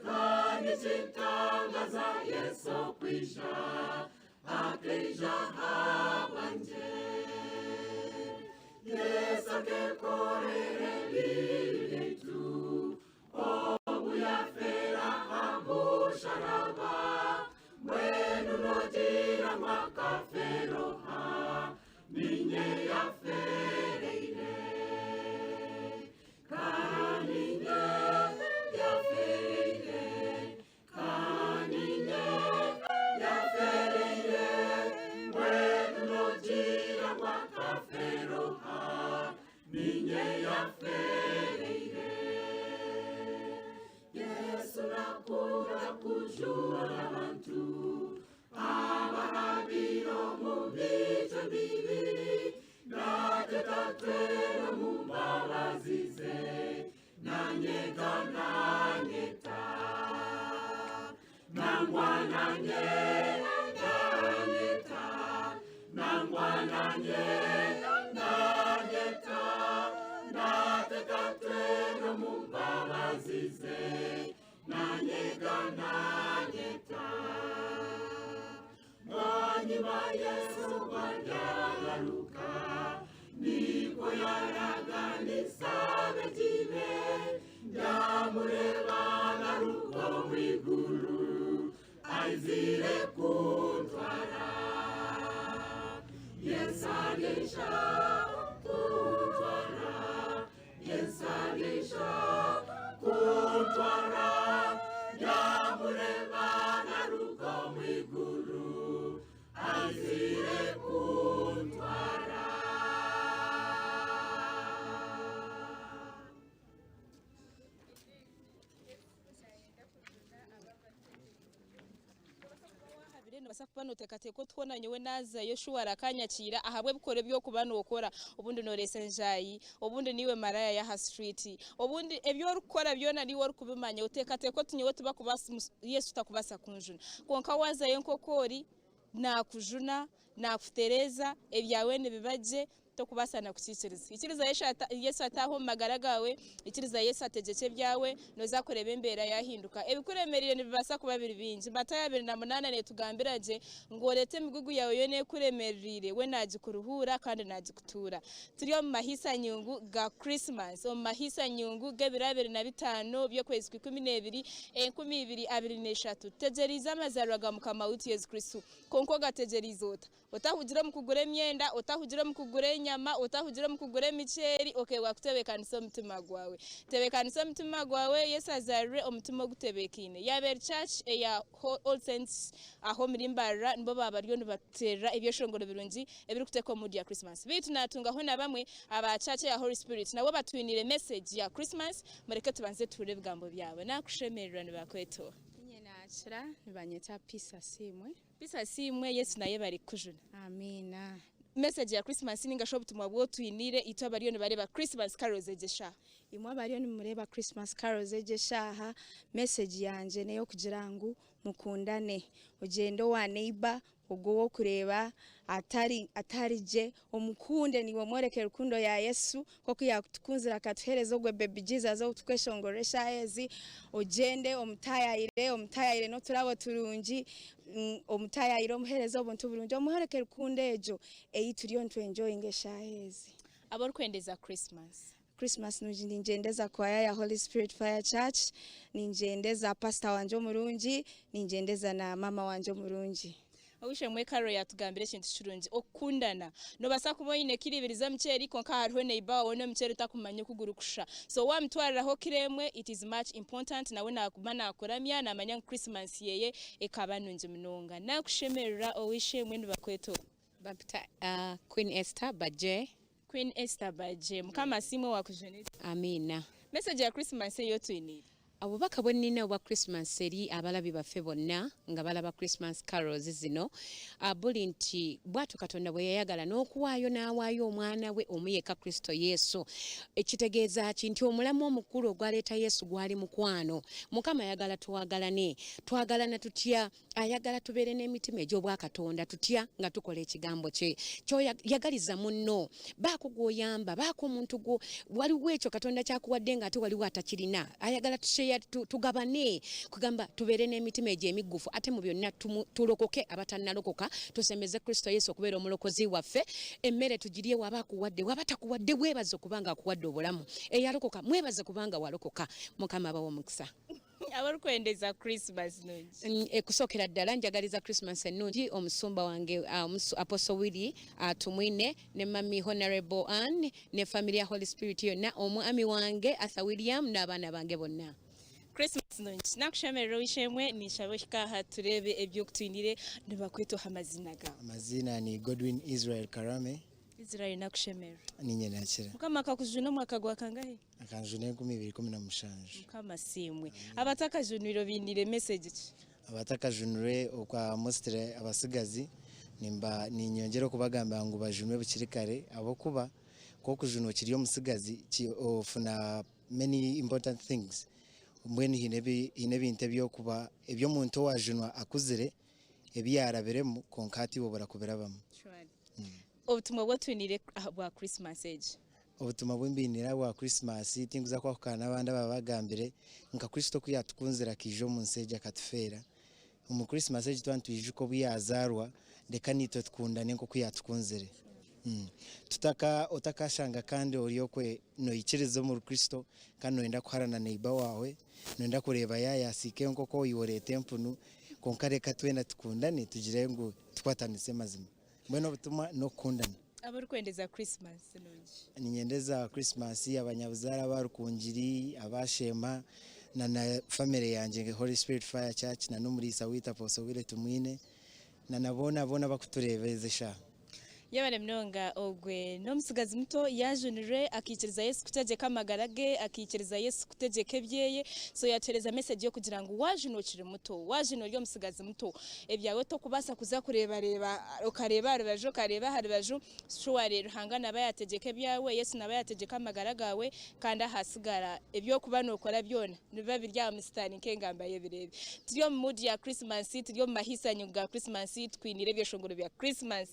Kandi kintangaza Yesu okwija akeija ahabwangye. Yesu akekorera ebibi byaitu obu yafeera aha musharaba. Mbwenu noogira ngu akafeera oha? Niinye yafeereire. Ka niinye yafeereire. Ka niinye yafeereire. Mbwenu noogira ngu akafeera oha? Niinye yafeereire. Yesu nakunda kujuna abantu abahabire omu micwe mibi, natwe tatwere omu mbabazi ze, nanyega nanyeta. Nangwa nanye nanyeta, nangwa nanye nanyeta, natwe tatwere omu mbabazi ze, nanyega nanyeta. Mwanyuma Yesu bwanyagaruka, nibwo yaraganisa abeegi be, ndamureba ngaruka omu iguru, aizire kuntwara. Yesu aryija kuntwara, Yesu aryija kuntwara, ndamureba ngaruka omu iguru, aizire kuntwara. Nobasa kuba noteekateeka otuhoona nyowe naazayo shuwa arakanyakiira ahabw'ebikoro eby'okuba nookora. Obundi nooreesa enjaayi, obundi niiwe maraya y'aha street, obundi ebi orikukora byona niiwe orikubimanya. Oteekateeka oti nyowe tibakubaasa, Yesu takubaasa kunjuna. Kwonka waazayo nk'oku ori, naakujuna, naakutereeza, ebyawe nibiba gye, tokubaasa na kukiikiriza. Ikiriza Yesu ataahe omu magara gaawe, ikiriza Yesu ategyekye ebyawe, nooza kureeba embeera yaahinduka. Ebikuremereire nibibaasa kuba biri bingi. Matayo 28 neetugambira gye ngu oreete emigugu yaawe yoona ekuremereire, we naagikuruhuura kandi naagikutuura. Turi omu mahiisa-nyungu ga Christmas, omu mahiisa-nyungu g'ebiro 25 by'okwezi kwa 12, 2023. Tutegyereize amazaarwa ga Mukama waitu Yesu Kristo. Kwonka ogategyereize ota? Otahugire omu kugura emyenda, otahugire omu kugura enyama, otahugire omu kugura emiceeri, okeebwa kutebeekanisa omutima gwawe. Tebeekanisa omutima gwawe, Yesu azaarire omutima ogutebeekaine. Yaaba eri church eya All Saints aho omuri Mbarara nibo baaba bariyo nibateerera ebyeshongoro birungi ebirikuteeka omu mood ya Christmas. Beitu naatungaho na bamwe aba church eya Holy Spirit nabo batwiniire message ya Christmas, mureke tubanze tuhurire ebigambo byabo. Naakushemererwa nibakweta oha? Inye naakira nibanyeta Peace Asiimwe. Peace Asiimwe, Yesu nayebare kukujuna. Amiina. Message ya Christmas ninga shi obutumwa obu otwiniire itwe abariyo nibareeba Christmas carols egi eshaaha? Imwe abariyo nimureeba Christmas carols egi eshaaha, message yangye n'eyokugira ngu mukundane. Ogyende owa neighbour ogwo ou orikureeba atari atari gye, omukunde naiwe omworeke rukundo ya Yesu nk'oku yaakutukunzire akatuheereza ogwo baby Jesus ou turikweshongorera eshaaha ezi, ogyende omutaayaayire, omutaayaayire n'oturabo turungi, omutaayaayire omuheereze obuntu burungi, omworeke rukundo egyo ei turiyo nitwenjoyinga eshaaha ezi. Abu orikwendeza Christmas. Christmas nungi ningyendeza kwaya ya Holy Spirit Fire Church, ningyendeza pastor wangye omurungi, ningyendeza na maama wangye omurungi. Ow'eishe-emwe Carol yaatugambira ekintu kirungi, okukundana. Noobaasa kuba oine kiro ibiri z'omuceeri kwonka hariho neighbour waawe n'omuceeri otakumanya oku gurikushusha. So waamutwariraho kiro emwe it is much important nawe naaguma naakuramya naamanya ngu Christmas yeeye ekaba nungi munonga. Naakushemererwa ow'eishe-emwe nibakweta oha? Bampita Queen Esther Bajje. Queen Esther Bajje. Mukama asiimwe owakujunire. Amiina. Message ya Christmas ei otwiniire? Obubaka bwe nnina obwa Christmas eri abalabi baffe bonna nga balaba Christmas carols zino buli nti bwatyo Katonda bwe yayagala n'okuwaayo n'awaayo omwana we omu yekka Kristo Yesu. Ekitegeeza ki nti omulamwa omukulu ogwaleeta Yesu gwali mukwano. Mukama ayagala twagalane. Twagalana tutya? Ayagala tubeere n'emitima egy'obwakatonda tutya nga tukola ekigambo kye. Kyoyagaliza munno, baako gw'oyamba, baako omuntu gwo, waliwo ekyo Katonda ky'akuwadde ng'ate waliwo atakirina. Ayagala tusheya, tugabane, kugamba tubeere n'emitima egyo emiggufu, ate mu byonna tulokoke abatannalokoka, tusembeze Kristo Yesu okubeera omulokozi waffe. Emmere tugirye waba akuwadde, waba takuwadde weebaze kubanga akuwadde obulamu. Eyalokoka mwebaze kubanga walokoka. Mukama abawe omukisa. Abarikwendeza Christmas nungi. Ekusookera ddala njagaliza Christmas ennungi omusumba wange Apostle Willy Tumwine ne Mummy Honorable Ann ne family ya Holy Spirit yonna, omwami wange Arthur William n'abaana bange bonna. Christmas nungi. Nakushemerera ow'eishe-emwe, ninshaba ohike aha tureebe ebi okutwiniire nibakweta oha amazina gaawe. Amazina ni Godwin Israel Karame. Israel nakushemerera. Ninye nakira. Mukama akakujuna omwaka gwa kangahi? Akanjuna 2017. Mukama asiimwe. Abatakajunwire obainiire message ki? Abatakajunire okwa mostly abasigazi nimba ninyongyera okubagambira ngu bajunwe bukiri kare ahabw'okuba ku okujunwa okiri omusigazi ofuna many important things mbwenu haine ebintu eby'okuba eby'omuntu owajunwa akuzire ebi yaarabiremu kwonka hati iwe oburakubirabamu. Obutumwa obu otwiniire bwa Christmas egi? Obutumwa obu mbainiire ahabwa Christmas tinkuza kwahukana n'abandi ababagambire, nka Kristo oku yaatukunzire akaija omu nsi egi akatufeera. Omu Christmas egi twaba nitwijuka obu yaazaarwa, reka naitwe tukundane nk'oku yaatukunzire. Tutaka otakashanga kandi ori okwe noikiriza omuri Kristo kandi noyenda kuharana neighbour waawe, noyenda kureeba yaayasiika enkoko iwe oreeta empunu, kwonka reka twena tukundane tugire ngu tukwatanise mazima. Mbwenu obutumwa n'okukundana. Abarikwendeza Christmas nungi. Ninyendeza Christmas abanyabuzaare aba Rukungiri, aba Sheema na na family yangye Holy Spirit Fire Church na n'omuriisa waitu Apostle Willy Tumwine na na boona boona abakutureeba ezi eshaaha. Yebare munonga ogwe n'omutsigazi muto yajunirwe akaikiriza Yesu kutegyeka amagara ge, akaikiriza Yesu kutegyeka ebyeye, so yatuhereza message y'okugira ngu wajunwa okiri muto, wajunwa ori omutsigazi muto, ebyawe tokubaasa kuza kureebareeba okareeba aha rubaju okareeba aha rubaju, surely Ruhanga naaba yategyeka ebyawe, Yesu naaba yategyeka amagara gaawe kandi ahasigara eby'okuba nokora byona nibiba biri aha musitaani nk'engamba y'ebireebe. Turi omu mood ya Christmas, turi omu mahisanyo ga Christmas, twiniire ebyeshongoro bya Christmas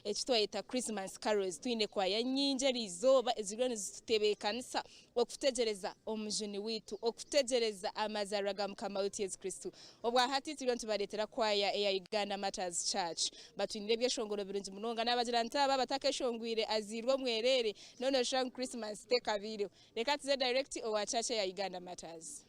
eki twayeta Christmas carols. Twine kwaya nyingi eriizooba eziriyo nizitutebeekanisa okutegyereza omujuni waitu, okutegyereza amazaarwa ga Mukama waitu Yesu Kristo. Obwahati turiyo nitubareetera kwaya eya Uganda Martyrs Church. Batwiniire ebyeshongoro birungi munonga. Naabagira nti aba abatakeshongwire azairwe omwereere, noona nooshusha ngu Christmas tekabaireho. Reka tuze direct owa church eya Uganda Martyrs.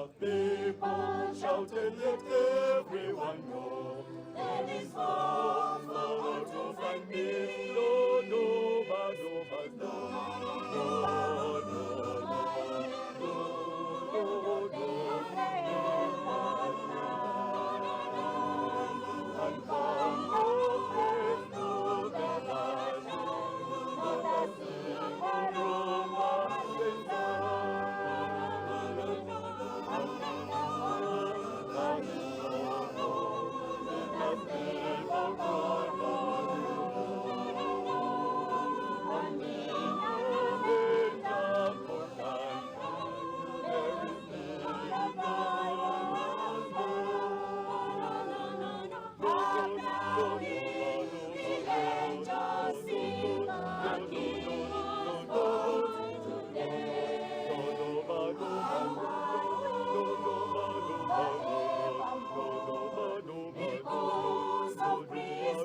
The people shouted, let everyone know. There is hope for all to find peace. No, no, ba, no, ba, no, no, no, no, no, no, no. And come, oh, praise to the Lord.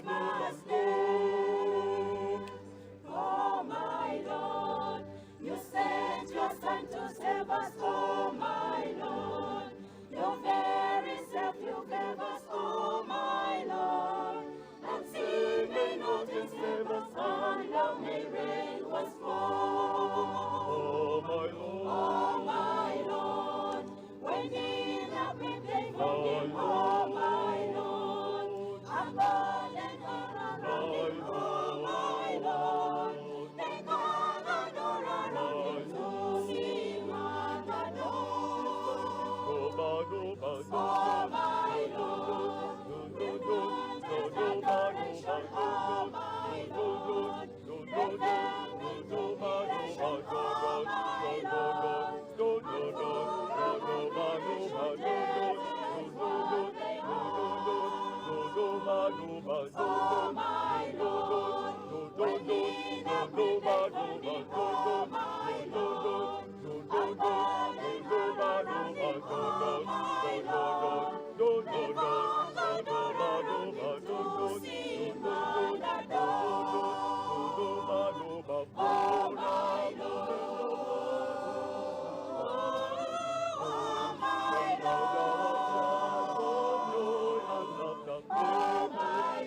Let us sing Oh my Lord, you sent your son to save us, oh my Lord. Your very self you gave us, oh my Lord. And sin may not enslave us, and love may reign once more. Oh my Lord, Oh my Lord, when in the grave they found him, oh my Lord. A golden all around him, oh my Lord. They gathered all around him to see him at the door. Oh my Lord, the greatest adoration, oh my Lord. They fell into adoration, oh my Lord. And full of admiration, death is what they are. Oh my Lord, when in the grave they found him, oh my Lord. A golden all around him, oh my Lord. They gathered all around him to see him at the door. Oh my Lord, oh my Lord, oh my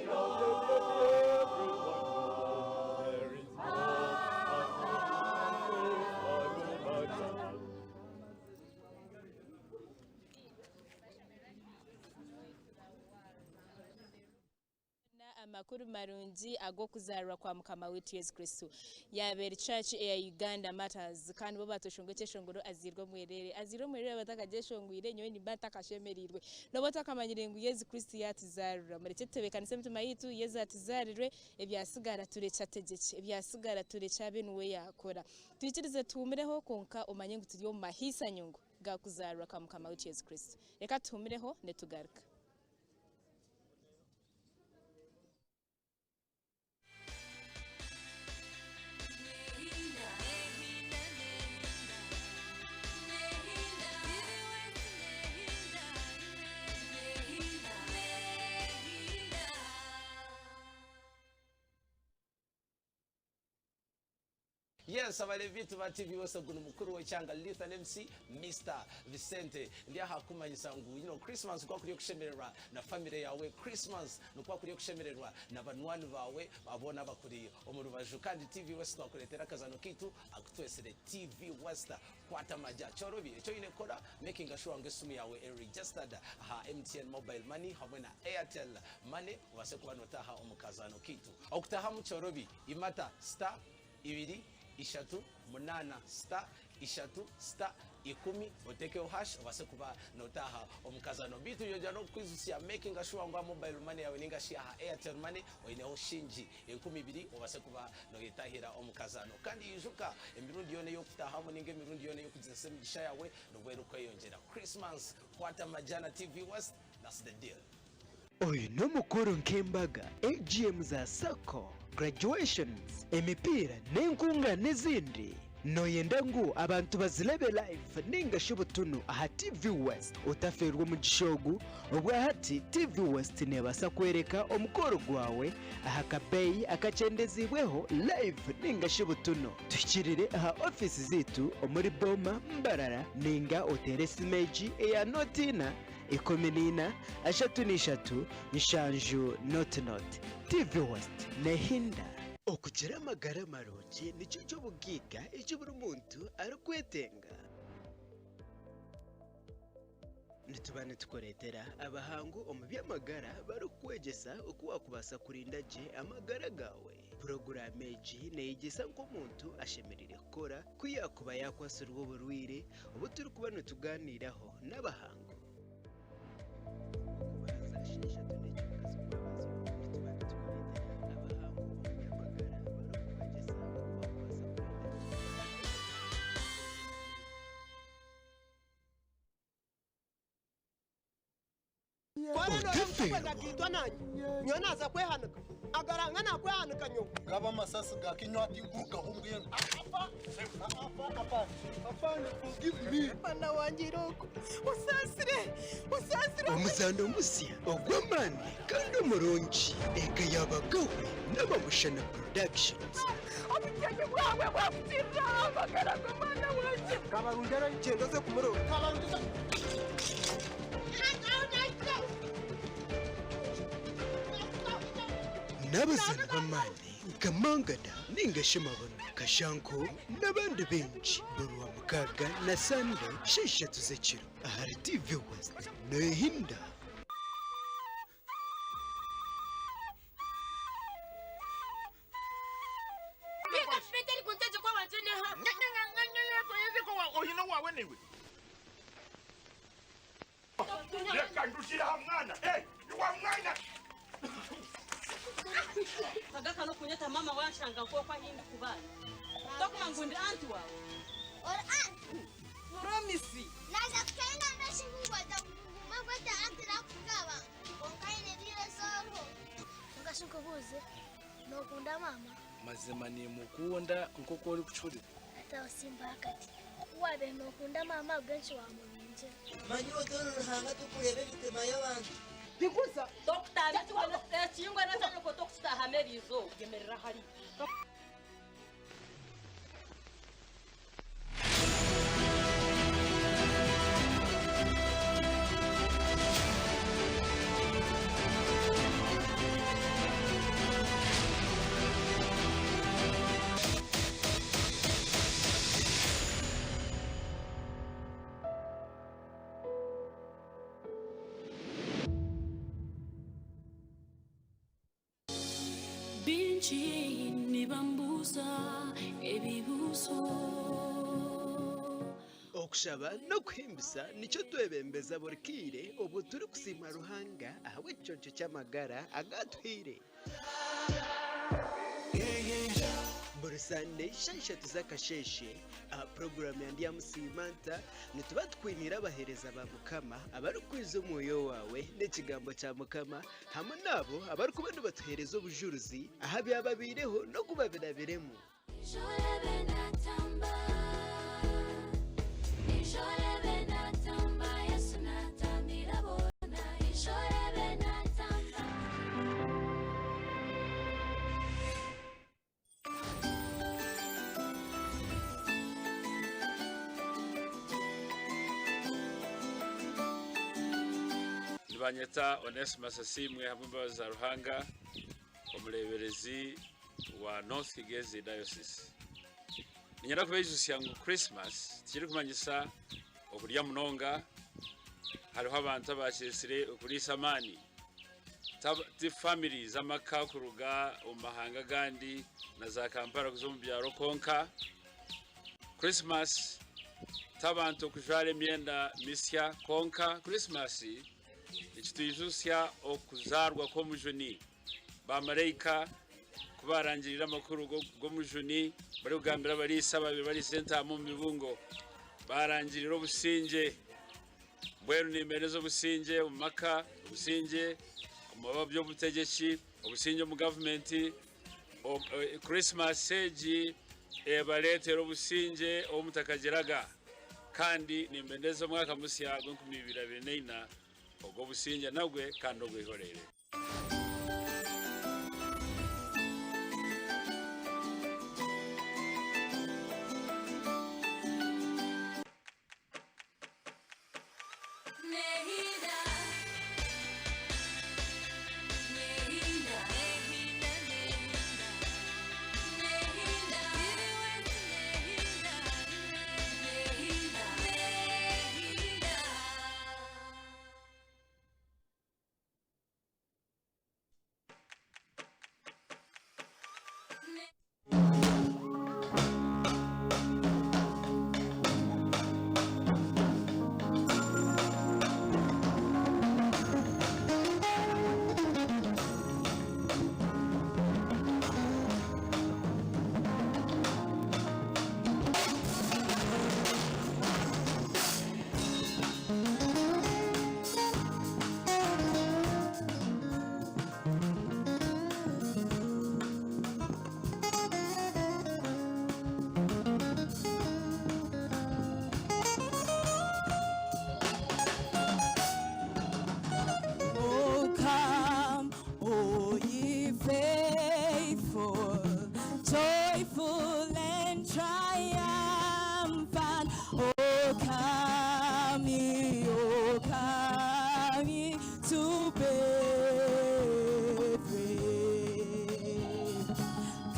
Lord. Na amakuru marungi ag'okuzaarwa kwa mukama waitu Yesu Kristo yabeera church eya Uganda Matters kandi bo batushonga ekyeshongoro aziirwe omwerere aziirwe omwerere batakagyeshongwire nyowe nimba ntakashemereirwe noba otakamanyire ngu Yesu Kristo yatuzaarira mureke tutebeekanise emitima yaitu Yesu atuzaarirwe ebyasigara turekye ategyekye ebyasigara turekye abe niwe yaakora twikirize tuhumireho konka omanye ngu turi omu mahiisanyungu gakuzaarwa kwa mukama waitu Yesu Kristo reka tuhumireho netugaruka. Yes, abalevitu ba TV wese guno mukuru w'ekyanga Lithan MC Mr Vicente ndi aha kumanyisa ngu Christmas kwa kuriyo kushemererwa na family yawe, Christmas nukwa kuriyo kushemererwa na banwani bawe abona bakuri omu rubaju. Kandi TV West twakuretera akazano kitu akutwesere TV West kwata maja chorobi ekyo yine kora making sure ngu esimu yawe e registered aha MTN mobile money hamwe na Airtel money ubase kuba notaha omu kazano kitu okutaha mu chorobi imata star ibiri ishatu munana star ishatu star 10 otekeho hash obase kuba notaha omukazano bitu yoja nokwizusia making sure ngo mobile money yawe ninga shi aha Airtel money oineho shinji 20 obase kuba noyetahira omukazano. Kandi yijuka emirundi yone yokutahamu ninga emirundi yone yokugizesa emigisha yawe nobwera ukweyongera. Christmas kwata majana TV West, that's the deal. Oyu n'omukuru nk'embaga AGM za SACCO, graduations, emipiira n'enkunga n'ezindi. Nooyenda ngu abantu bazirebe live ninga shi butunu aha TV West? Otafeerwa omugisha ogu, obwahati TV West neebaasa kworeka omukoro gwawe aha kabeeyi akakyendeziibweho live ninga shi butunu. Tuhikirire aha ofiisi zaitu omuri Boma, Mbarara ninga oteere esimu egi eya nooti ina, 14, 33, 70 nooti nooti. TV West neehinda. Okugira amagara marungi nikyo ky'obugaiga eki buri muntu arikwetenga. Nituba nitukureetera abahangu omu by'amagara barikukwegyesa oku waakubaasa kurinda gye amagara gaawe. Puroguraamu egi neeyegyesa nk'omuntu ashemereire kukora ku yaakuba yaakwatsirwe oburwaire obu turikuba nitugaaniiraho n'abahangu. Otafeerwa. Nyowe naaza kwehanika. Agaranga naakwehanika nyowe. Gaba amasasi ga kinywa ati ngurukaho mbwenu. Afa, afa, afa, afande forgive me. Mwana wangye irooko, osaasire, osaasire. Omuzaano musya ogw'amaani kandi omurungi Eka y'Abagawe n'Abamushana Productions. Obugyenyi bwawe bwakukirira amagara g'omwana wangye. Kabarungi aragyenda oze kumurora. Kabarungi. N'abazaani b'amaani nka Mangada ninga shi Mabono, Kashanku n'abandi baingi buri Rwamukaaga na Sande shaaha ishatu z'ekiro ahari TV West neehinda. Reka ndushyire aha mwana eh wa mwana Kagaka nokunyeta mama wanshanga nk'oku ahi ndikuba tokuma ngu ndi anti wawe. Ori anti? Puromisi. Naza kutenga mbeshi ngwata kuguma gwata anti nakugaba. Konka ine bire soro. Konka shinkubuze. Nokunda mama. Mazima nimukunda nk'oku orikucurira. Ata osimba akati. Ku waabaire nookunda maama ahabw'enki waamubingire? Manya otari Ruhanga tokureeba emitima y'abantu. Biguza. Tokutamba ekiyungu na kyanyoko tokukitahamu eriizooba. Yemerera hariya. Bingi nibambuuza ebibuuzo. Okushaba n'okuhimbisa nikyo twebembeza buri kaire obwo turikusiima Ruhanga ahabw'ekiconco ky'amagara agu atuhaire. Buri Sande shaaha ishatu z'akasheeshe aha puroguraamu ya Ndyamusiima Nta, nituba tukwiniire abaheereza ba Mukama abarikwiza omwoyo waawe n'ekigambo kya Mukama hamwe n'abo abarikuba nibatuheereza obujurizi aha byababaireho n'oku babirabiremu. Nibanyeta Onesmus Asiimwe ahabw'embabazi za Ruhanga, omureeberezi wa North Kigezi Diocese. Niinyenda kubaijutsya ngu Christmas tikirikumanyisa okurya munonga, hariho abantu abakyetsire okuriisa amaani. Ti family z'amaka kuruga omu mahanga agandi na za Kampala kuza omu byaro kwonka. Christmas ti abantu okujwara emyenda misya kwonka. Christmas nikitwijutsya okuzaarwa kw'omujuni. Baamaraika ku baarangiriire amakuru g'omujuni barikugambira abariisa abaabaire bariisa entaama omu bibungo, baarangirira obusingye. Mbwenu nimbeereza obusingye omu maka, obusingye omu by'obutegyeki, obusingye omu gavumenti. Krisimasi egi Ebareetere obusingye obu mutakagiraga, kandi nimbendeza omwaka musya gw'enkumi ibiri abiri n'eina ogw'obusingye nagwe kandi ogw'eihoreere. Oh, come, oh, ye faithful, joyful and triumphant. Oh, come ye, oh, come ye to Bethlehem.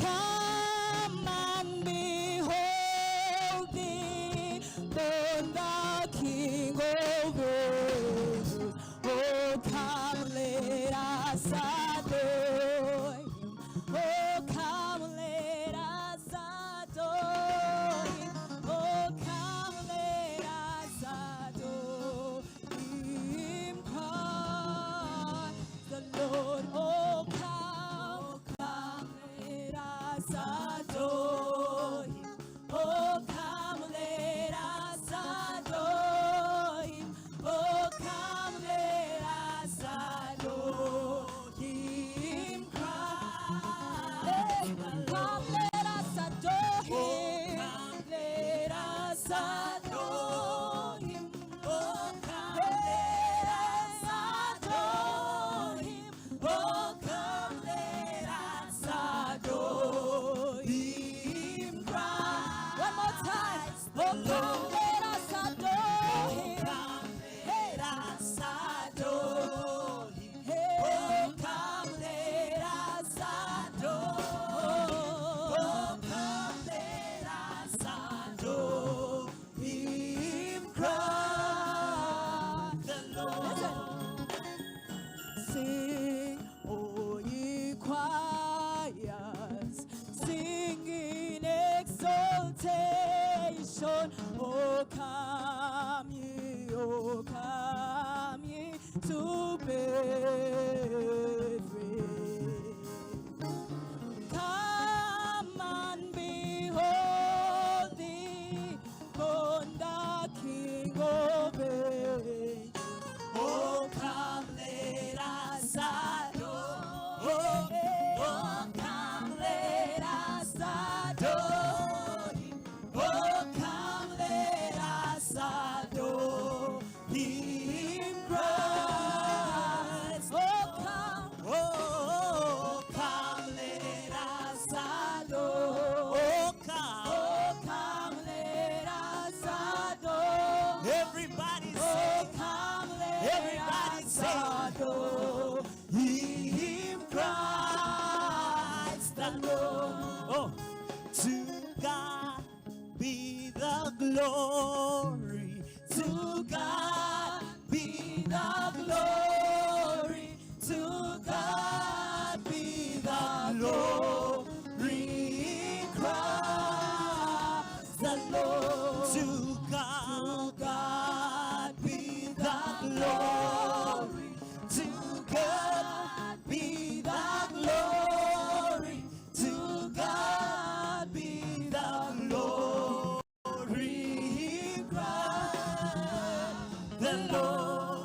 Come and behold thee, born the King of angels. Oh, come, let us adore him. Oh, come, let us adore him. Oh, come, let us adore him. Christ the Lord. Oh, come, come, let us adore him. Oh, come, let us adore him. Oh, come, let us adore him. Christ, come, let us adore him. Let us adore him. Oh, come, let us adore him. Oh, come, let us adore him. Christ. One more time. Oh, come, let us adore him. Let us adore him. Oh, come, let us adore. Oh, come, let us adore him. Christ the Lord. Sing, O ye choirs, sing in exaltation. O come ye, O come ye to Bethlehem. Come and behold thee, born the King of ages. Oh, come, let us adore. Oh, oh, come, let us adore him. Oh, come, let us adore him, Christ. Oh, come, oh, come, let us adore. Oh, come. Oh, come, let us adore. Everybody Oh, say, come, let Everybody us say, adore him, Christ the Lord. Oh, to God be the glory. To God be the glory. To God be the glory. Christ the Lord. To God, To God be the glory. To God be the glory. To God be the glory. Christ the Lord.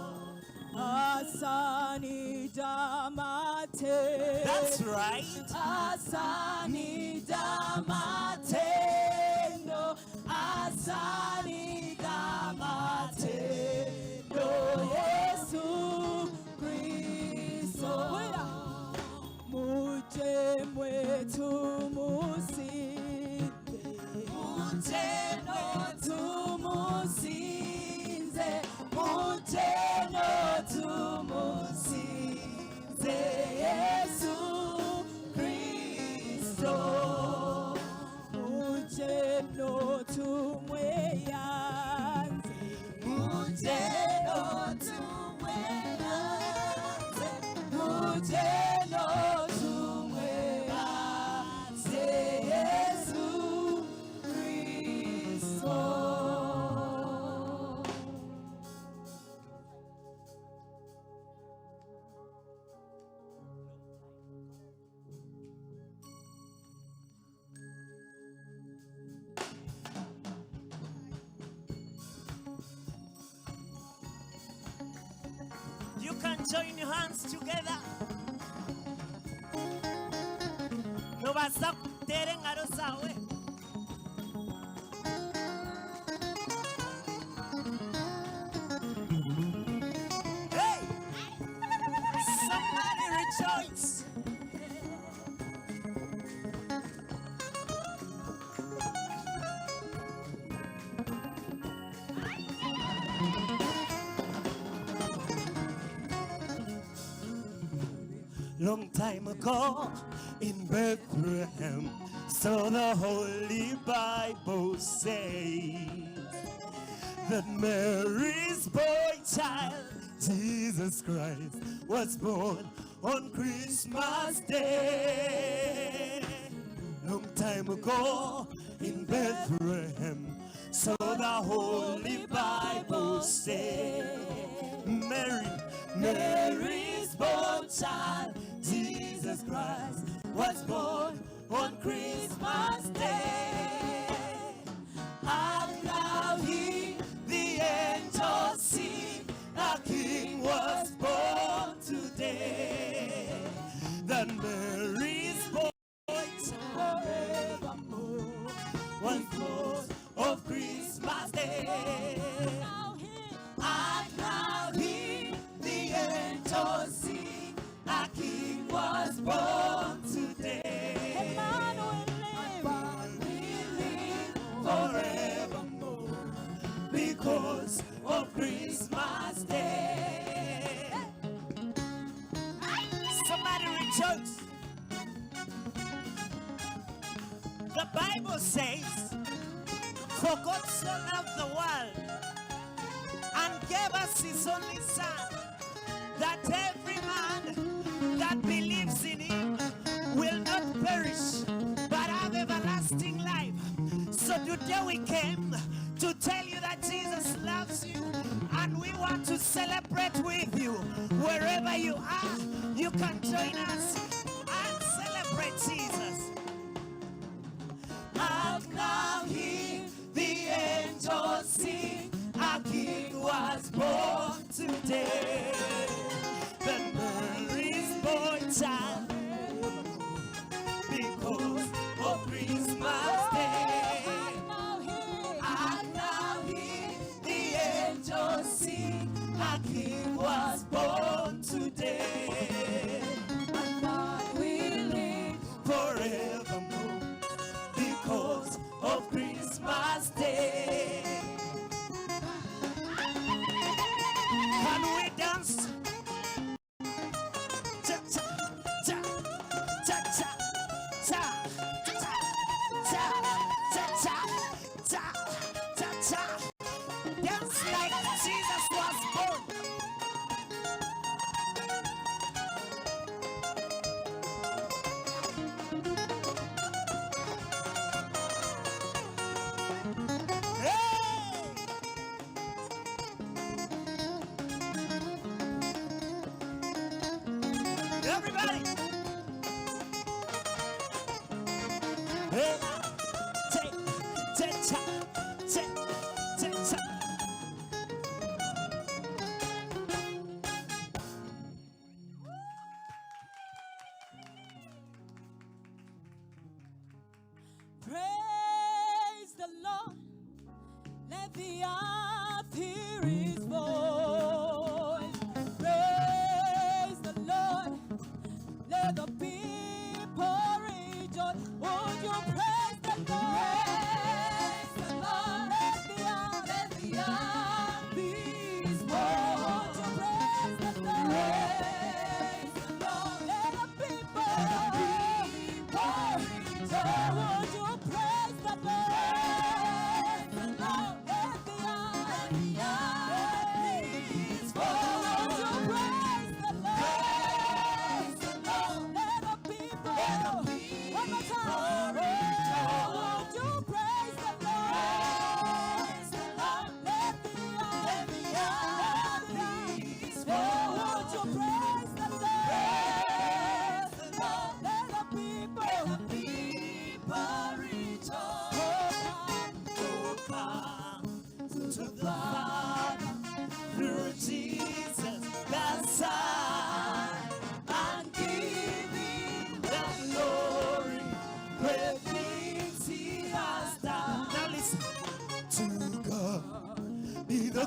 Asani Damate. That's right. Asani Damate. Tugyende tumwebaze Yesu Kristo. You can join your hands together. Nobaasa kuteera engaro zaawe. Hey! Somebody rejoice. Long time ago in Bethlehem, so the Holy Bible says that Mary's boy child, Jesus Christ, was born on Christmas Day. Long time ago in Bethlehem, so the Holy Bible says, Mary, Mary's born child, Jesus Christ, was born on Christmas Day. And now he, the angels sing, a king was born today. Then Mary's boy forevermore was born of Christmas Day. And now he, the angels sing, a king was born today. Emmanuel will live forevermore because of Christmas Day. Somebody rejoice. The Bible says, For God so loved the world and gave us his only Son, that every man that believes in him will not perish, but have everlasting life. So today we came to tell you that Jesus loves you and we want to celebrate with you. Wherever you are, you can join us and celebrate Jesus. And now hear the angels sing, a king was born today. The Mary's boy child, because of Christmas Day. And now hear the angels sing, a king was born today. And God will live forevermore because of Christmas Day. Can we dance? Cha cha cha cha cha cha cha cha cha cha cha cha. Dance like Jesus was born. Hey! Everybody! Hey! Cha, cha, cha, cha, cha, cha. Praise the Lord. Let the earth hear his voice. Praise the Lord.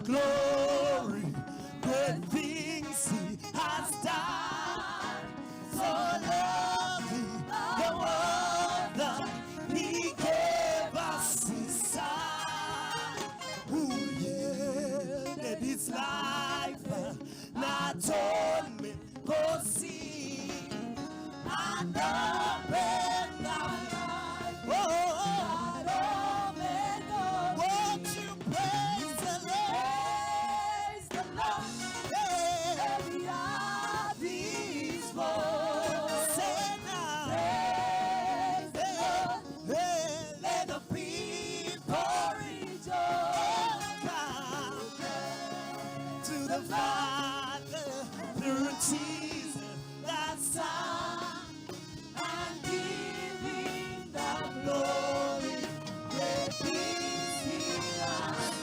glory. Great things he has done. So lovely the world that he gave us his son, who yielded his life, not only for sin, and opened the life. Oh, won't you praise the Lord? Praise the Lord. Yeah. This voice. Say now. Praise the Lord. Let the people rejoice. Come to the Father through Jesus the Son, and give him the glory. Great things he has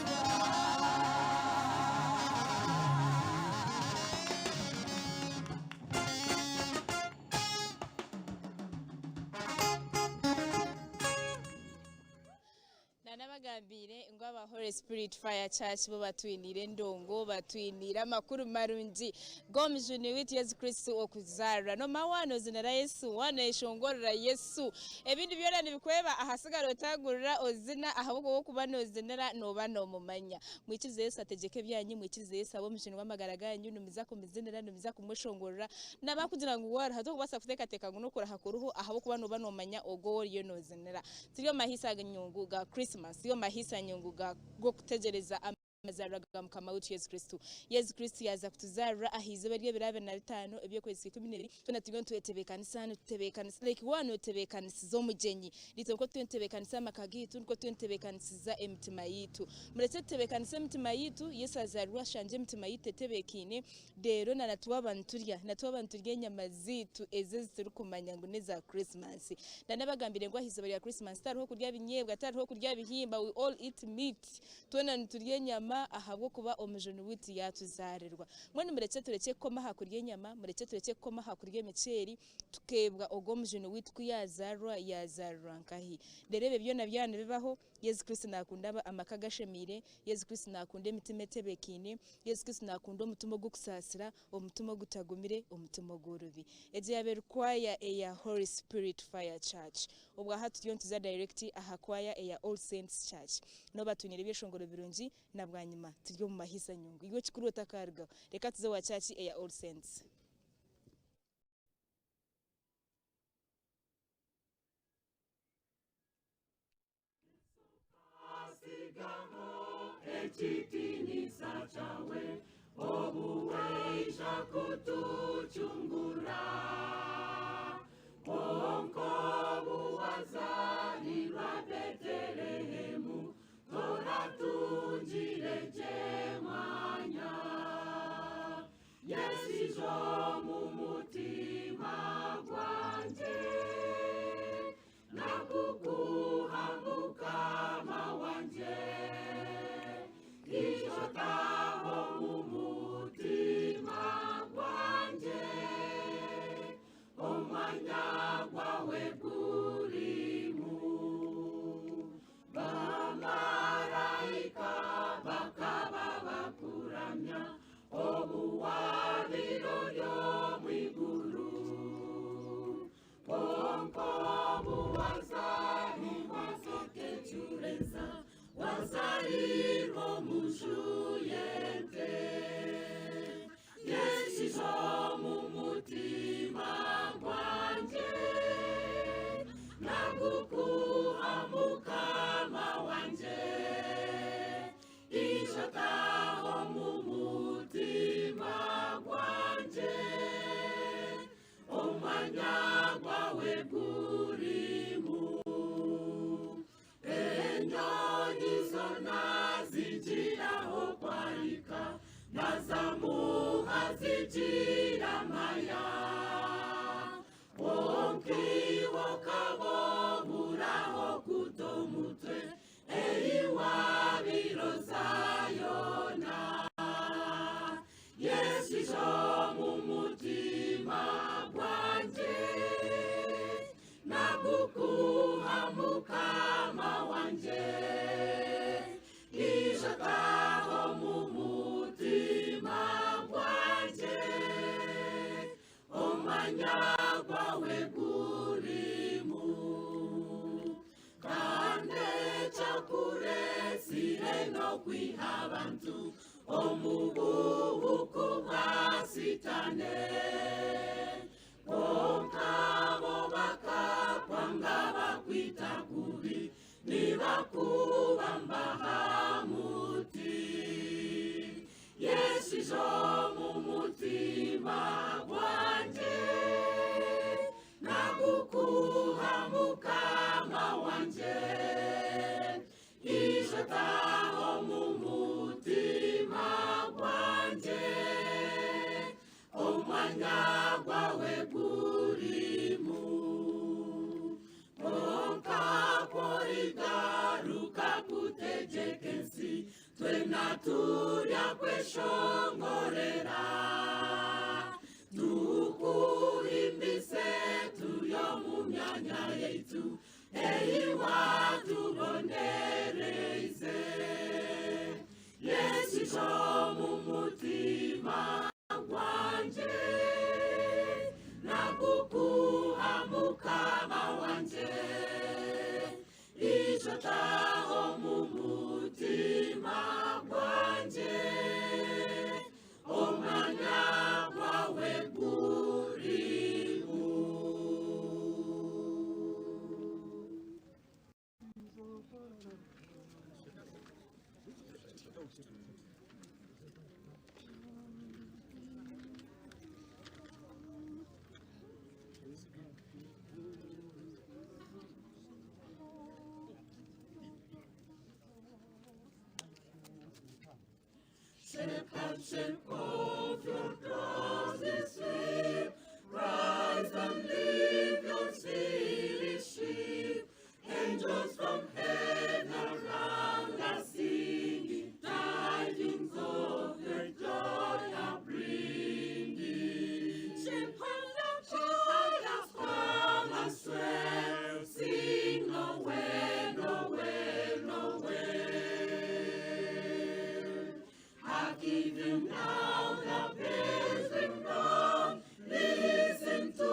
Nanabagambiire ngu aba Holy Spirit Fire Church bo batwiniire endongo, batwiniire amakuru marungi g'omujuni waitu Yesu Kristo okuzaarwa. Noomanya waaba noozinira Yesu, waaba nooyeshongorera Yesu, ebindi byona nibikweba ahasigara otaagurira ozina ahabw'okuba orikuba noozinira nooba noomumanya. Mwikirize Yesu ategyeke ebyanyu, mwikirize Yesu abe omujuni w'amagara gaanyu, nimuza kumuzinira, nimuza kumweshongorera. N'abakugira ngu waaruha torikubaasa kuteekateeka ngu n'okuraha kuruho ahabw'okuba nooba noomanya ogwo ou oriyo noozinira. Turi omu mahiisa nyungu ga Christmas, turi omu mahiisa nyungu ga g'okutegyereza amazaarwa ga Mukama waitu Yesu Kristo. Yesu Kristo yaaza kutuzaarira aha izooba ery'ebiro 25 eby'okwezi kwa 12, twena turiyo nitwetebeekanisa, nitutebeekanisa like waaba nootebeekanisiza omugyenyi, naitwe nikwo turiyo nitutebeekanisa amaka gaitu, nikwo turiyo nitutebeekanisiza emitima yaitu. Murekye tutebeekanise emitima yaitu, Yesu azaarwe ashangye emitima yaitu etebeekaine, reero na twaba niturya, na twaba niturya enyama zaitu ezi eziturikumanya ngu n'eza Christmas. Ndanabagambire ngu aha izooba rya Christmas tihariho kurya binyeebwa, tihariho kurya bihimba, we all eat meat. Twena niturya enyama ahabw'okuba omujuni waitu yaatuzaarirwa. Mbwenu murekye turekye kukoma aha kurya enyama, murekye turekye kukoma aha kurya emiceeri, tukeebwa ogwo omujuni waitu ku yaazaarwa, yaazaarirwa nkahi. Reero ebyo byona byaba nibibaho, Yesu Kristo naakunda amaka agashemeire, Yesu Kristo naakunda emitima etebeekaine, Yesu Kristo naakunda omutima ogw'okusaasira, omutima ogutagumire, omutima ogworobi. Egyo yaaba eri kwaya eya Holy Spirit Fire Church. Obwa hati turiyo nituza direct aha kwaya eya All Saints Church. Nabo batwiniire ebyeshongoro birungi na bwanyima turi omu mahiisa nyungu. Iwe ekikuru otakaarugaho. Reka tuze owa church eya All Saints. Ekitiinisa kyawe obu waija kutucungura, kwonka obu wazaarirwa Betelehemu toratungire gye mwanya. Yesu ija omu mutima gwangye, nakukuha Mukama wangye, ija otaha omu mutima gwangye, omwanya gwawe gurimu. Bamaraika bakaba bakuramya, obu wabiro ry'omu iguru, kwonka obu wazaarirwa zokecureza, wazarirwa omu nju y'ente. Yesu ija omu mutima gwangye, nagukuha Mukama wangye, ija otaha omu mutima gwangye, omwanya gwawe gurimu. Enyonyi zona zigiraho kwarika, nazamuha zigira amaya, kwonka iwe okaba oburaho kuta omutwe, eiwabiro zayona. Yesu ija omu mutima gwangye, nagukuha Mukama wangye, ija otaha omu Omwanya gwawe gurimu kandi ekyakuresire n'okwiha abantu omu buhuku bwa sitane konka bo bakakwanga bakwita kubi nibakubamba ha muti Yesu ijo mu mutima gwanje nagukuha mukama wanje ijo taho mu mutima gwanje omwanya gwawe gurimu konka korigaruka kutegeka ensi twena turya kweshongorera tukuhimbise turi omu myanya yaitu eiwatubonereize Yesu ijo mu mutima gwanje nagukuha mukama wanje ijo taho mu mutima gwanje omwanya gwawe gurimu. Shepherds, shake off your drowsy sleep. Rise and leave your silly sheep. Angels from heaven around are singing, tidings of their joy are bringing. Shepherds, shepherds, come and swear, sing Noel, Noel, Noel. Hark even now the bells ring round, listen to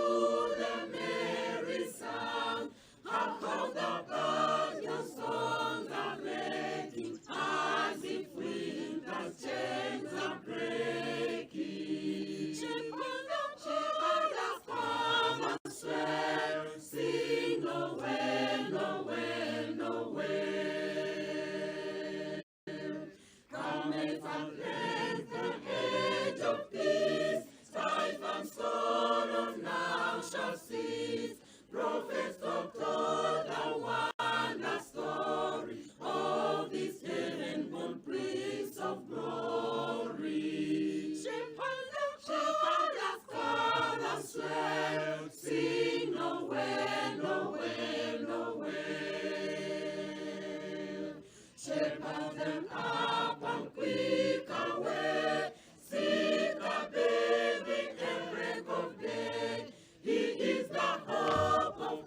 the merry sound. Hark how the birds your songs are making, as if winter's chains are breaking. Shepherds, shepherds, come and swear, sing Noel, Noel, Noel. Cometh at length the age of peace, strife and sorrow now shall cease. Prophets foretold the wonder story of this heaven-born Prince of Glory. Shepherds, shepherds, come and swear, sing Noel, Noel, Noel. Shepherd them up and quick away, seek a baby and break of day. He is the hope of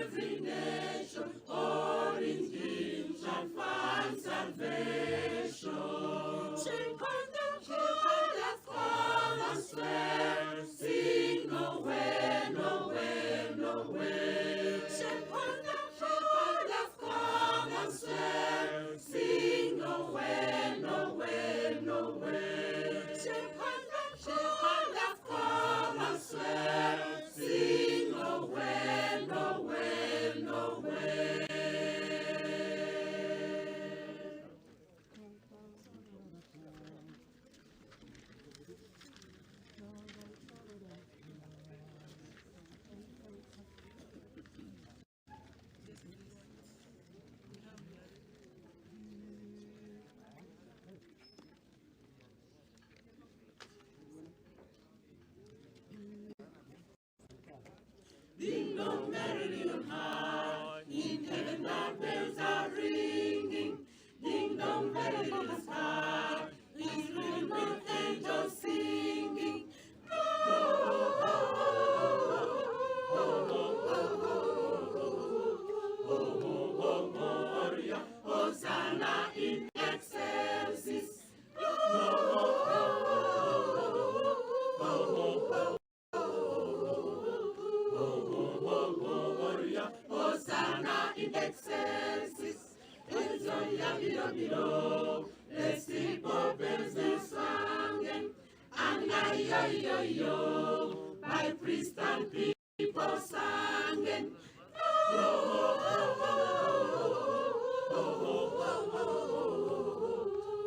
every nation, all in him shall find salvation. Shepherd them, shepherds, come and swear, sing Noel, Noel, Noel. Shepherd them, shepherds, come and swear, sing Noel, Noel, Noel. Shepherd them, shepherds, come and swear, sing Noel, Noel, Noel. Ding dong, merrily on high, in heaven the bells are ringing. Ding dong, merrily in the sky, is ringing with angels singing. Oh, oh, oh, oh, oh, oh, oh, oh, Gloria, Hosanna in excelsis. Oh, oh, oh, oh, oh, oh, oh, oh. yo, yo, yo, by priest and people singing. Oh, oh, oh, oh, oh,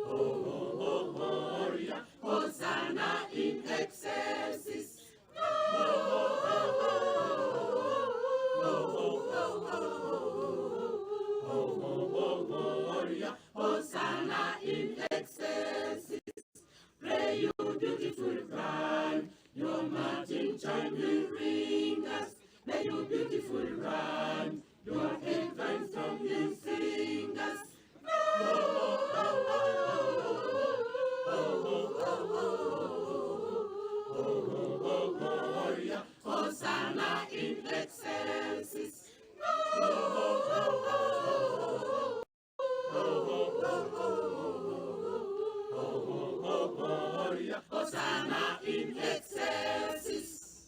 oh, oh, oh, Gloria, Hosanna in excelsis. Oh, oh, oh, oh, oh, oh, oh, Gloria, Hosanna in excelsis. Pray you, beautiful bride, your marching chime will ring us. May you, beautiful bride, your heaven song will sing us. Oh, oh, oh, oh, oh, oh, oh, oh, Gloria, Hosanna in excelsis. Oh, oh, oh, oh, oh, oh, oh, oh, Gloria, Hosanna in excelsis.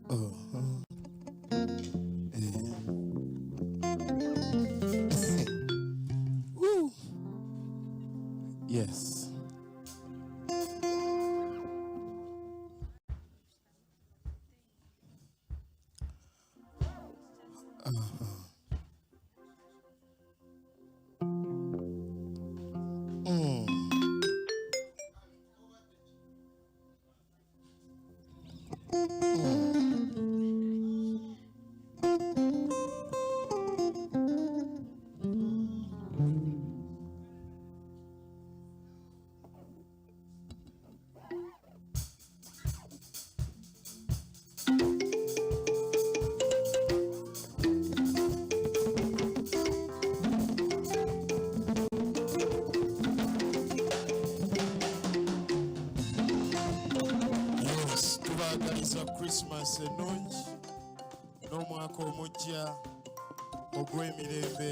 Oh. Eh. Woo. Yes. Yes, tubaagaliza Christmas ennungi n'omwaka omujja ogw'emirembe.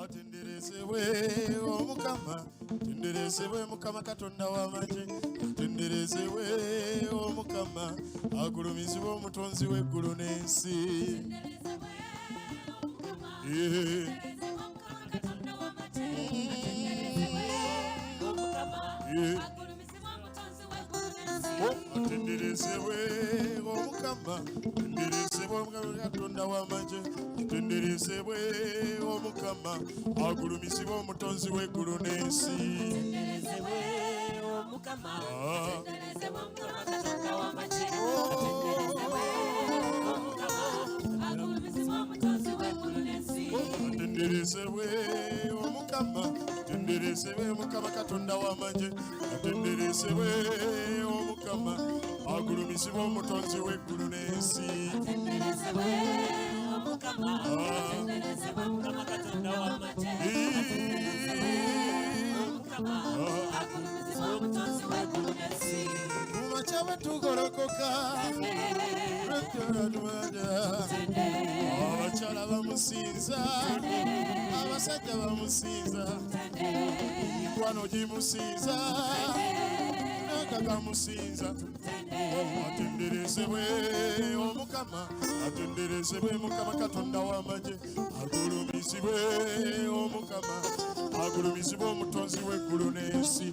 Atenderezebwe Omukama, atenderezebwe Mukama Katonda w'amagye, atenderezebwe Omukama, agulumizibwe Omutonzi w'eggulu n'ensi. Yeah. Yeah. Atenderezebwe Omukama, atenderezebwe Omukama Katonda w'amagye, atenderezebwe Omukama, agulumizibwe Omutonzi w'eggulu n'ensi. Ah. Atenderezebwe Omukama, atenderezebwe Mukama Katonda w'amagye, atenderezebwe Omukama, agulumizibwe Omutonzi w'eggulu n'ensi. Kumakya bwe tugolokoka, abakyala bamusinza, abasajja bamusinza, emikwano gimusinza, n'agagamusinza. Atenderezebwe Omukama, atenderezebwe Mukama Katonda w'amagye, agulumizibwe Omukama, agulumizibwe Omutonzi w'eggulu n'ensi.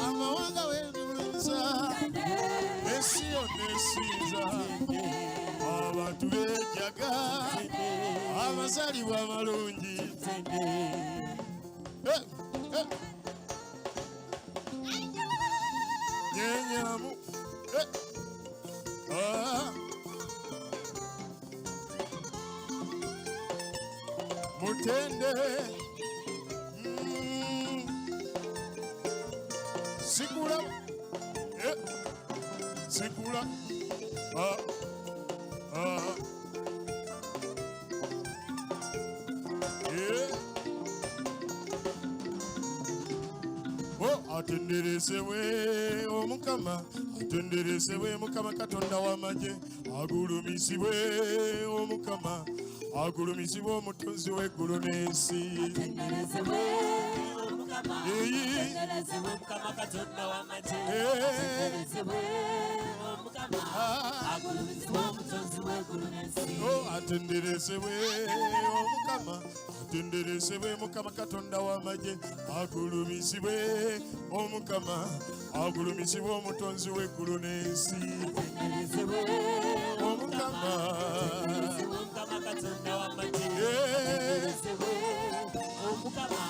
Amawanga weegulumiza, ensi yonna esinza, abantu beejaga, amazaalibwa amalungi. Eh, eh. Nyenyamu. Eh. Ah. Mutende. Sikula. Eh. Sikula. Ah. Ah. Eh. Oh, atenderezebwe Omukama, atenderezebwe Mukama Katonda w'amagye, agulumizibwe Omukama, agulumizibwe Omutonzi w'eggulu n'ensi. Eyi. Oh, atenderezebwe Omukama, atenderezebwe Mukama Katonda w'amagye, agulumizibwe Omukama, agulumizibwe Omutonzi w'eggulu n'ensi. Omukama. Eh.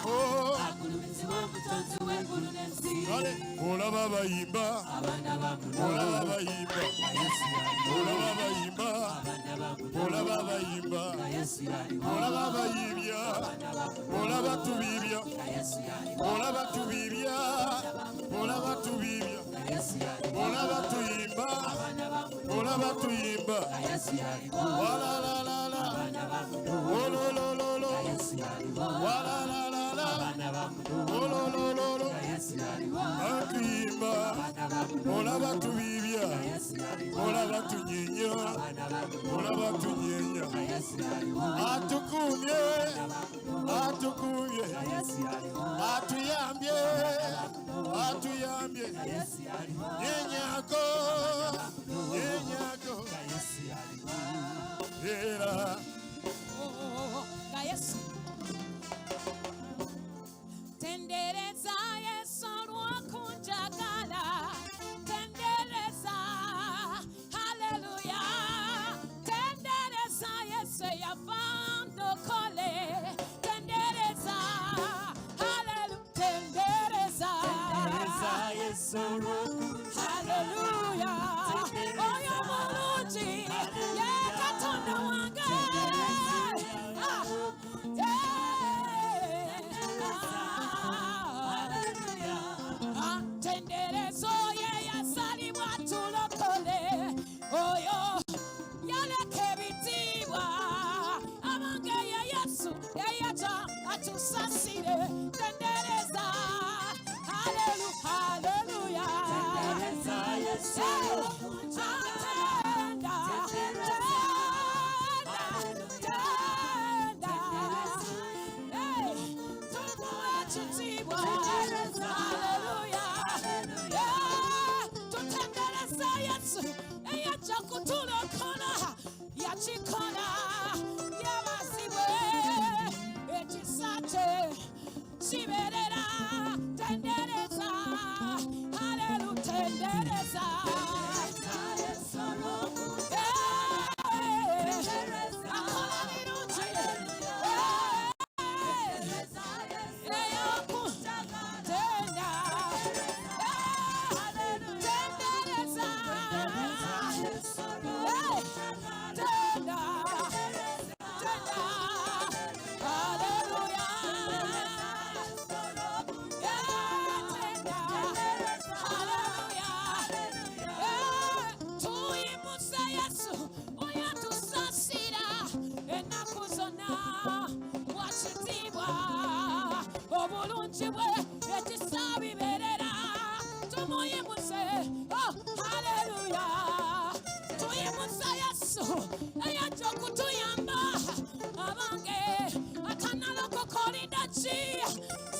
Oh. Kale olaba abayimba, olaba abayimba, olaba abayimba, olaba abayimba, olaba abayimbya, olaba tubiibya, olaba tubiibya, olaba tubiibya, olaba tuyimba, olaba tuyimba, walalalala, ololololo, walalalala, ololololo, atuyimba, olaba tubiibya, olaba tunyenya, olaba tunyenya, Atuyambye, atuyambye. Yenyako, yenyako. Era. Nga Yesu. Tendereza Yesu olw'okunjagala. Tendereza, haleluya. Tendereza Yesu eyava ndokole. Tendereza, haleluya. Tendereza. Tendereza Yesu olw'okunjagala. Haleluya. Oyo mulungi, ye Katonda wange. Ah, eh. Tendereza oyo eyazaalibwa tulokole, oyo yaleka ebitiibwa, abange ye Yesu eyajja atusasire. Tendereza, halelu, haleluya. Tendereza Yesu Eh, olw'okunjagala. atenda, tenda, tenda. Eh, tumuwe ekitiibwa. Haleluya. Eh, tutendereza Yesu eyajja kutulokola, yakikola, yabazibwe ekisa kye kibeerera. Tendereza, halelu, tendereza. Eh, akola birungi. Eh, eyokutenda. Eh, tendereza. Eh, tenda, tenda. Haleluya. Eh, tenda. Haleluya. Eh, tuyimuse Yesu oyo atusasira ennaku zonna, wakitiibwa obulungi bwe ekisa bibeerera. Tumuyimuse, oh, haleluya. Tuyimuse Yesu eyajja okutuyamba. Abange atanalokoka olinda ki?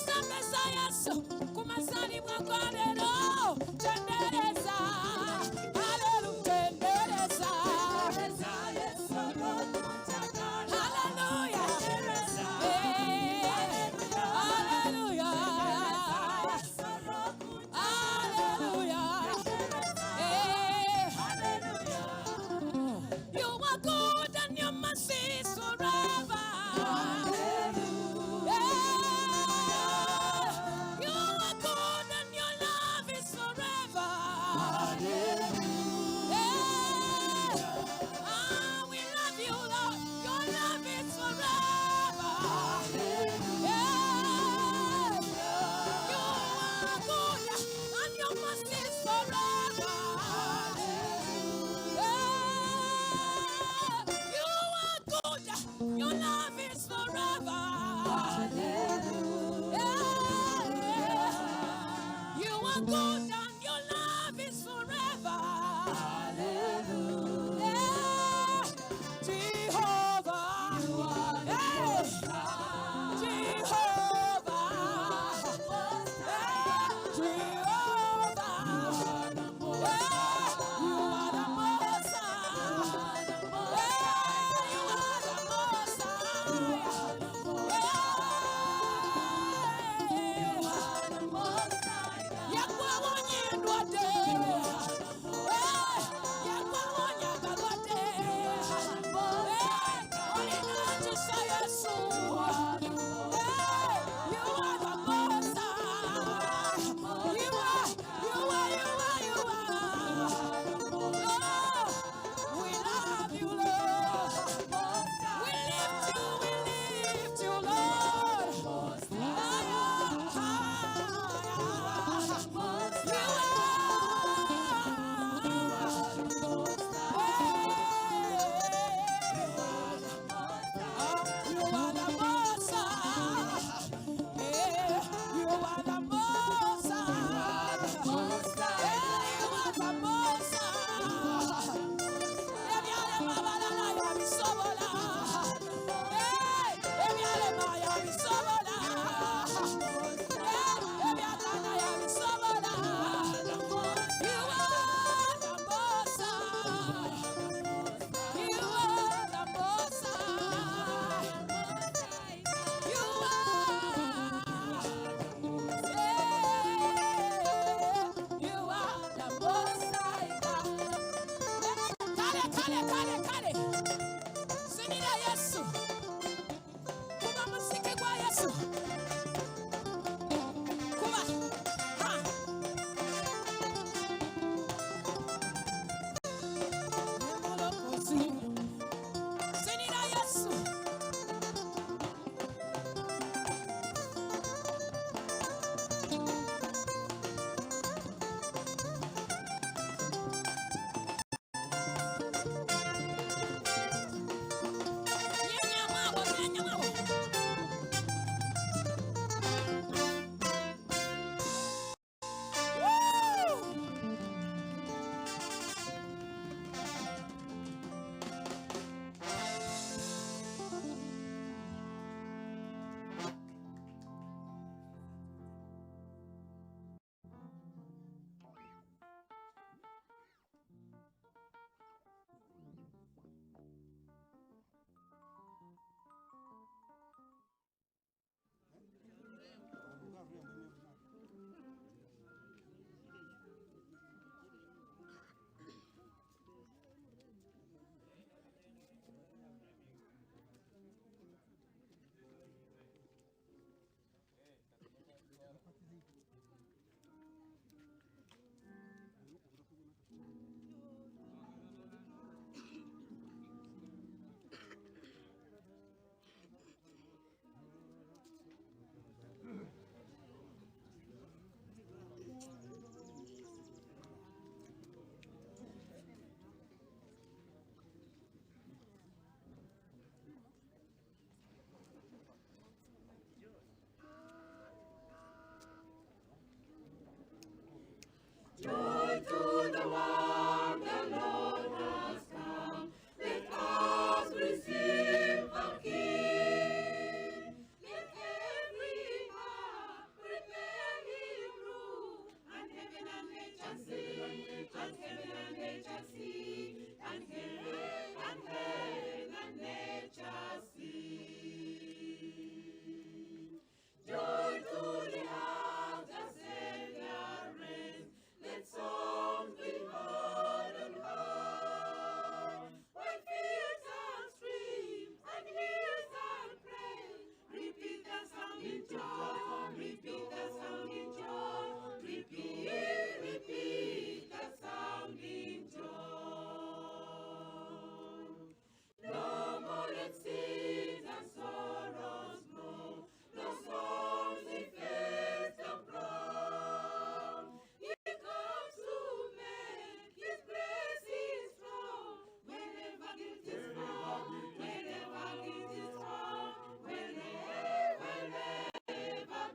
Sembeza Yesu ku mazaalibwa ga leero. Tendereza, halelu, tendereza. Haleluya. Eh, haleluya. Haleluya. Eh. You are good and your mercy is forever. Yeah. You are good and your love is forever. Yeah. Ah, we love you, Lord. Your love is forever. Yeah. You are good and your mercy is forever. Yeah. You are good. Your love is forever. Yeah. You are good and your love is forever. Yeah. Jehovah. Hey. Jehovah. Hey. Jehovah. Hey. You are the Most High. Hey. You are the Most High. Yeah. Yakuwa. Kale, kale, kale. Zinira Yesu. Kuba muziki gwa Yesu. Kuba. Ha. Mulokozi. Zinira Yesu. Nyanya mwabo, nyanya mwabo. Woo! Joy to the world, the Lord has come. Let us receive our King. Let every heart prepare him room, and heaven and nature sing, and heaven and nature sing, and heaven and nature sing. Joy to the earth, the Savior reigns. Let songs be heard on high. When fields and streams and hills and plains repeat the song in joy, repeat the song in joy, repeat, repeat the sound in joy. No more let sins and sorrows grow, no storms efface the brow. He comes to make his blessings flow. Wherever guilt is found, wherever guilt is found, wherever, wherever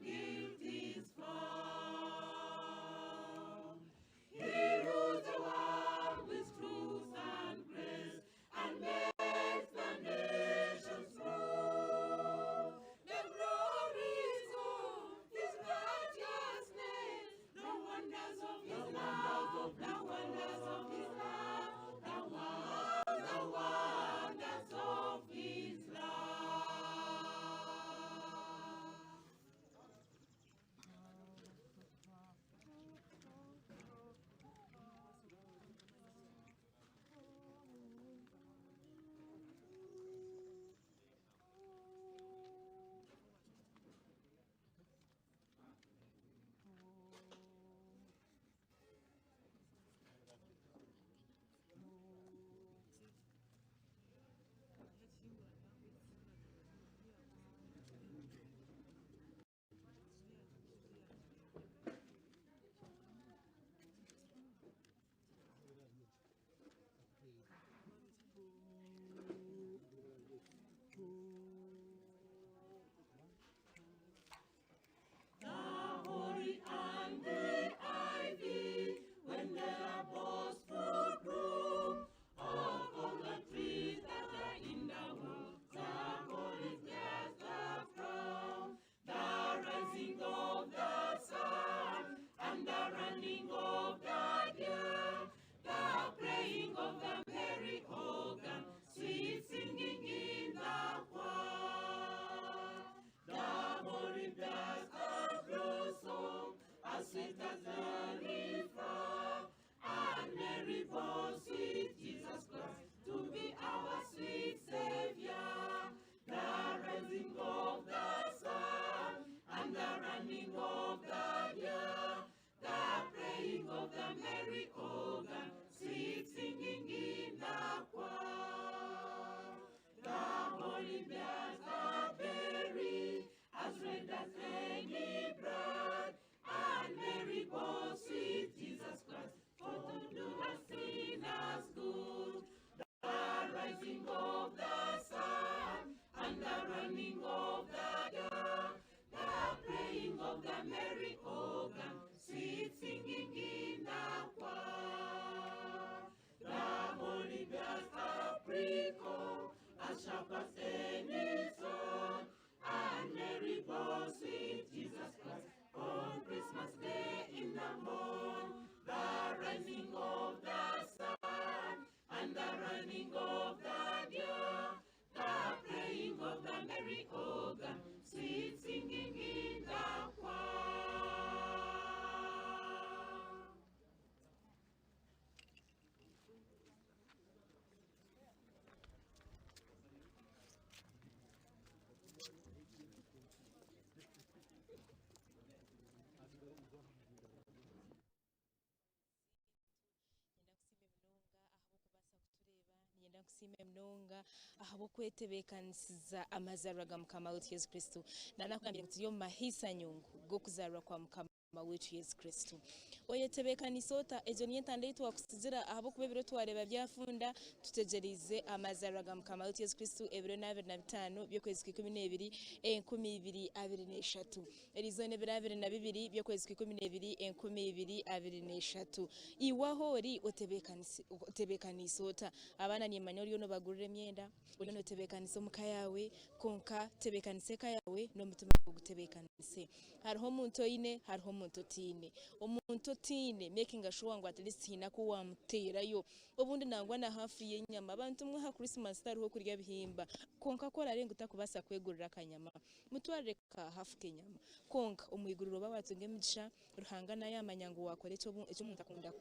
Kankusiime munonga ahabw'okwetebeekanisiza amazaarwa ga Mukama waitu Yesu Kristo. Naanakugambire ngu turi omu mahaisa nyungu g'okuzaarwa kwa Mukama waitu Yesu Kristo. Oyetebeekaniise ota? Egyo niyo entanda ei twakutsigira ahabw'okuba ebiro twareeba byafunda, tutegyereize amazaarwa ga Mukama waitu Yesu Kristo ebiro n'abiri na bitaano by'okwezi kwa 12 2023. Eriizooba n'ebiro 22 by'okwezi kwa 12 2023. Iwe ahu ori otebeekaniise ota? Abaana niimanya oriyo noobagurira emyenda, oriyo nootebeekanisa omu ka yaawe, kwonka tebeekanisa eka yaawe n'omutima gwawe ogutebeekanise. Hariho omuntu oine, hariho omuntu otaine. Omuntu otaine makinga sure ngu at least haine aku waamuteerayo. Obundi nangwa na haafu y'enyama. Abantu imwe aha Christmas tihariho kurya bihimba, kwonka ku oraabe ngu takubaasa kwegurira akanyama, Mutwarire ka hafu k'enyama. Kwonka omu iguriro oba waatunga emigisha, Ruhanga nawe yaamanya ngu waakora eki omuntu akunda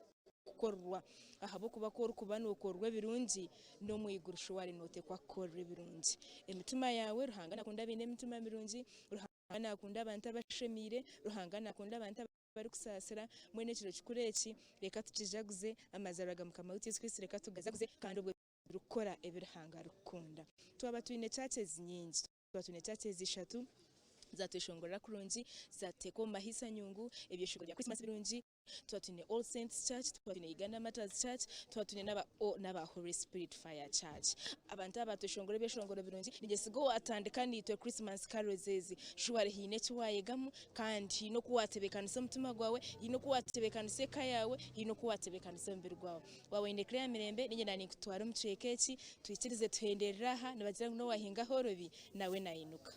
kukorerwa. Ahabw'okuba ku orikuba nookorerwa ebirungi, n'omu iguru shuwari nooteekwa kukorerwa ebirungi. Emitima yaawe, Ruhanga naakunda abaine emitima mirungi, Ruhanga naakunda abantu abashemeire, Ruhanga naakunda abantu abarikusaasira. Mbwenu ekiro kikuru eki, reka tukijaguze, amazaarwa ga Mukama waitu Yesu Kristo reka tugajaguze kandi obwo turikukora ebi Ruhanga arikukunda. Twaba twine churches nyingi. Twaba twine churches ishatu zatweshongorera kurungi, zatuteeka omu mahaisa nyungu, ebyeshongoro bya Christmas birungi. Twaba twine All Saints Church, twaba twine Uganda Martyrs Church, twaba twine n'aba n'aba Holy Spirit Fire Church. Abantu aba batweshongora ebyeshongoro birungi. Ninyesiga owatandika naitwe Christmas carols ezi, shuwari haine eki wayegamu kandi haine oku watebeekanisa omutima gwawe, haine oku watebeekanisa eka yaawe, haine oku watebeekanisa omubiri gwawe. Waaba oine Claire Mirembe, niinye naaninkutwara omu kicweka eki, twikirize tuhenderere aha, nibagira ngu n'owaahinga ahoorobi nawe nainuka.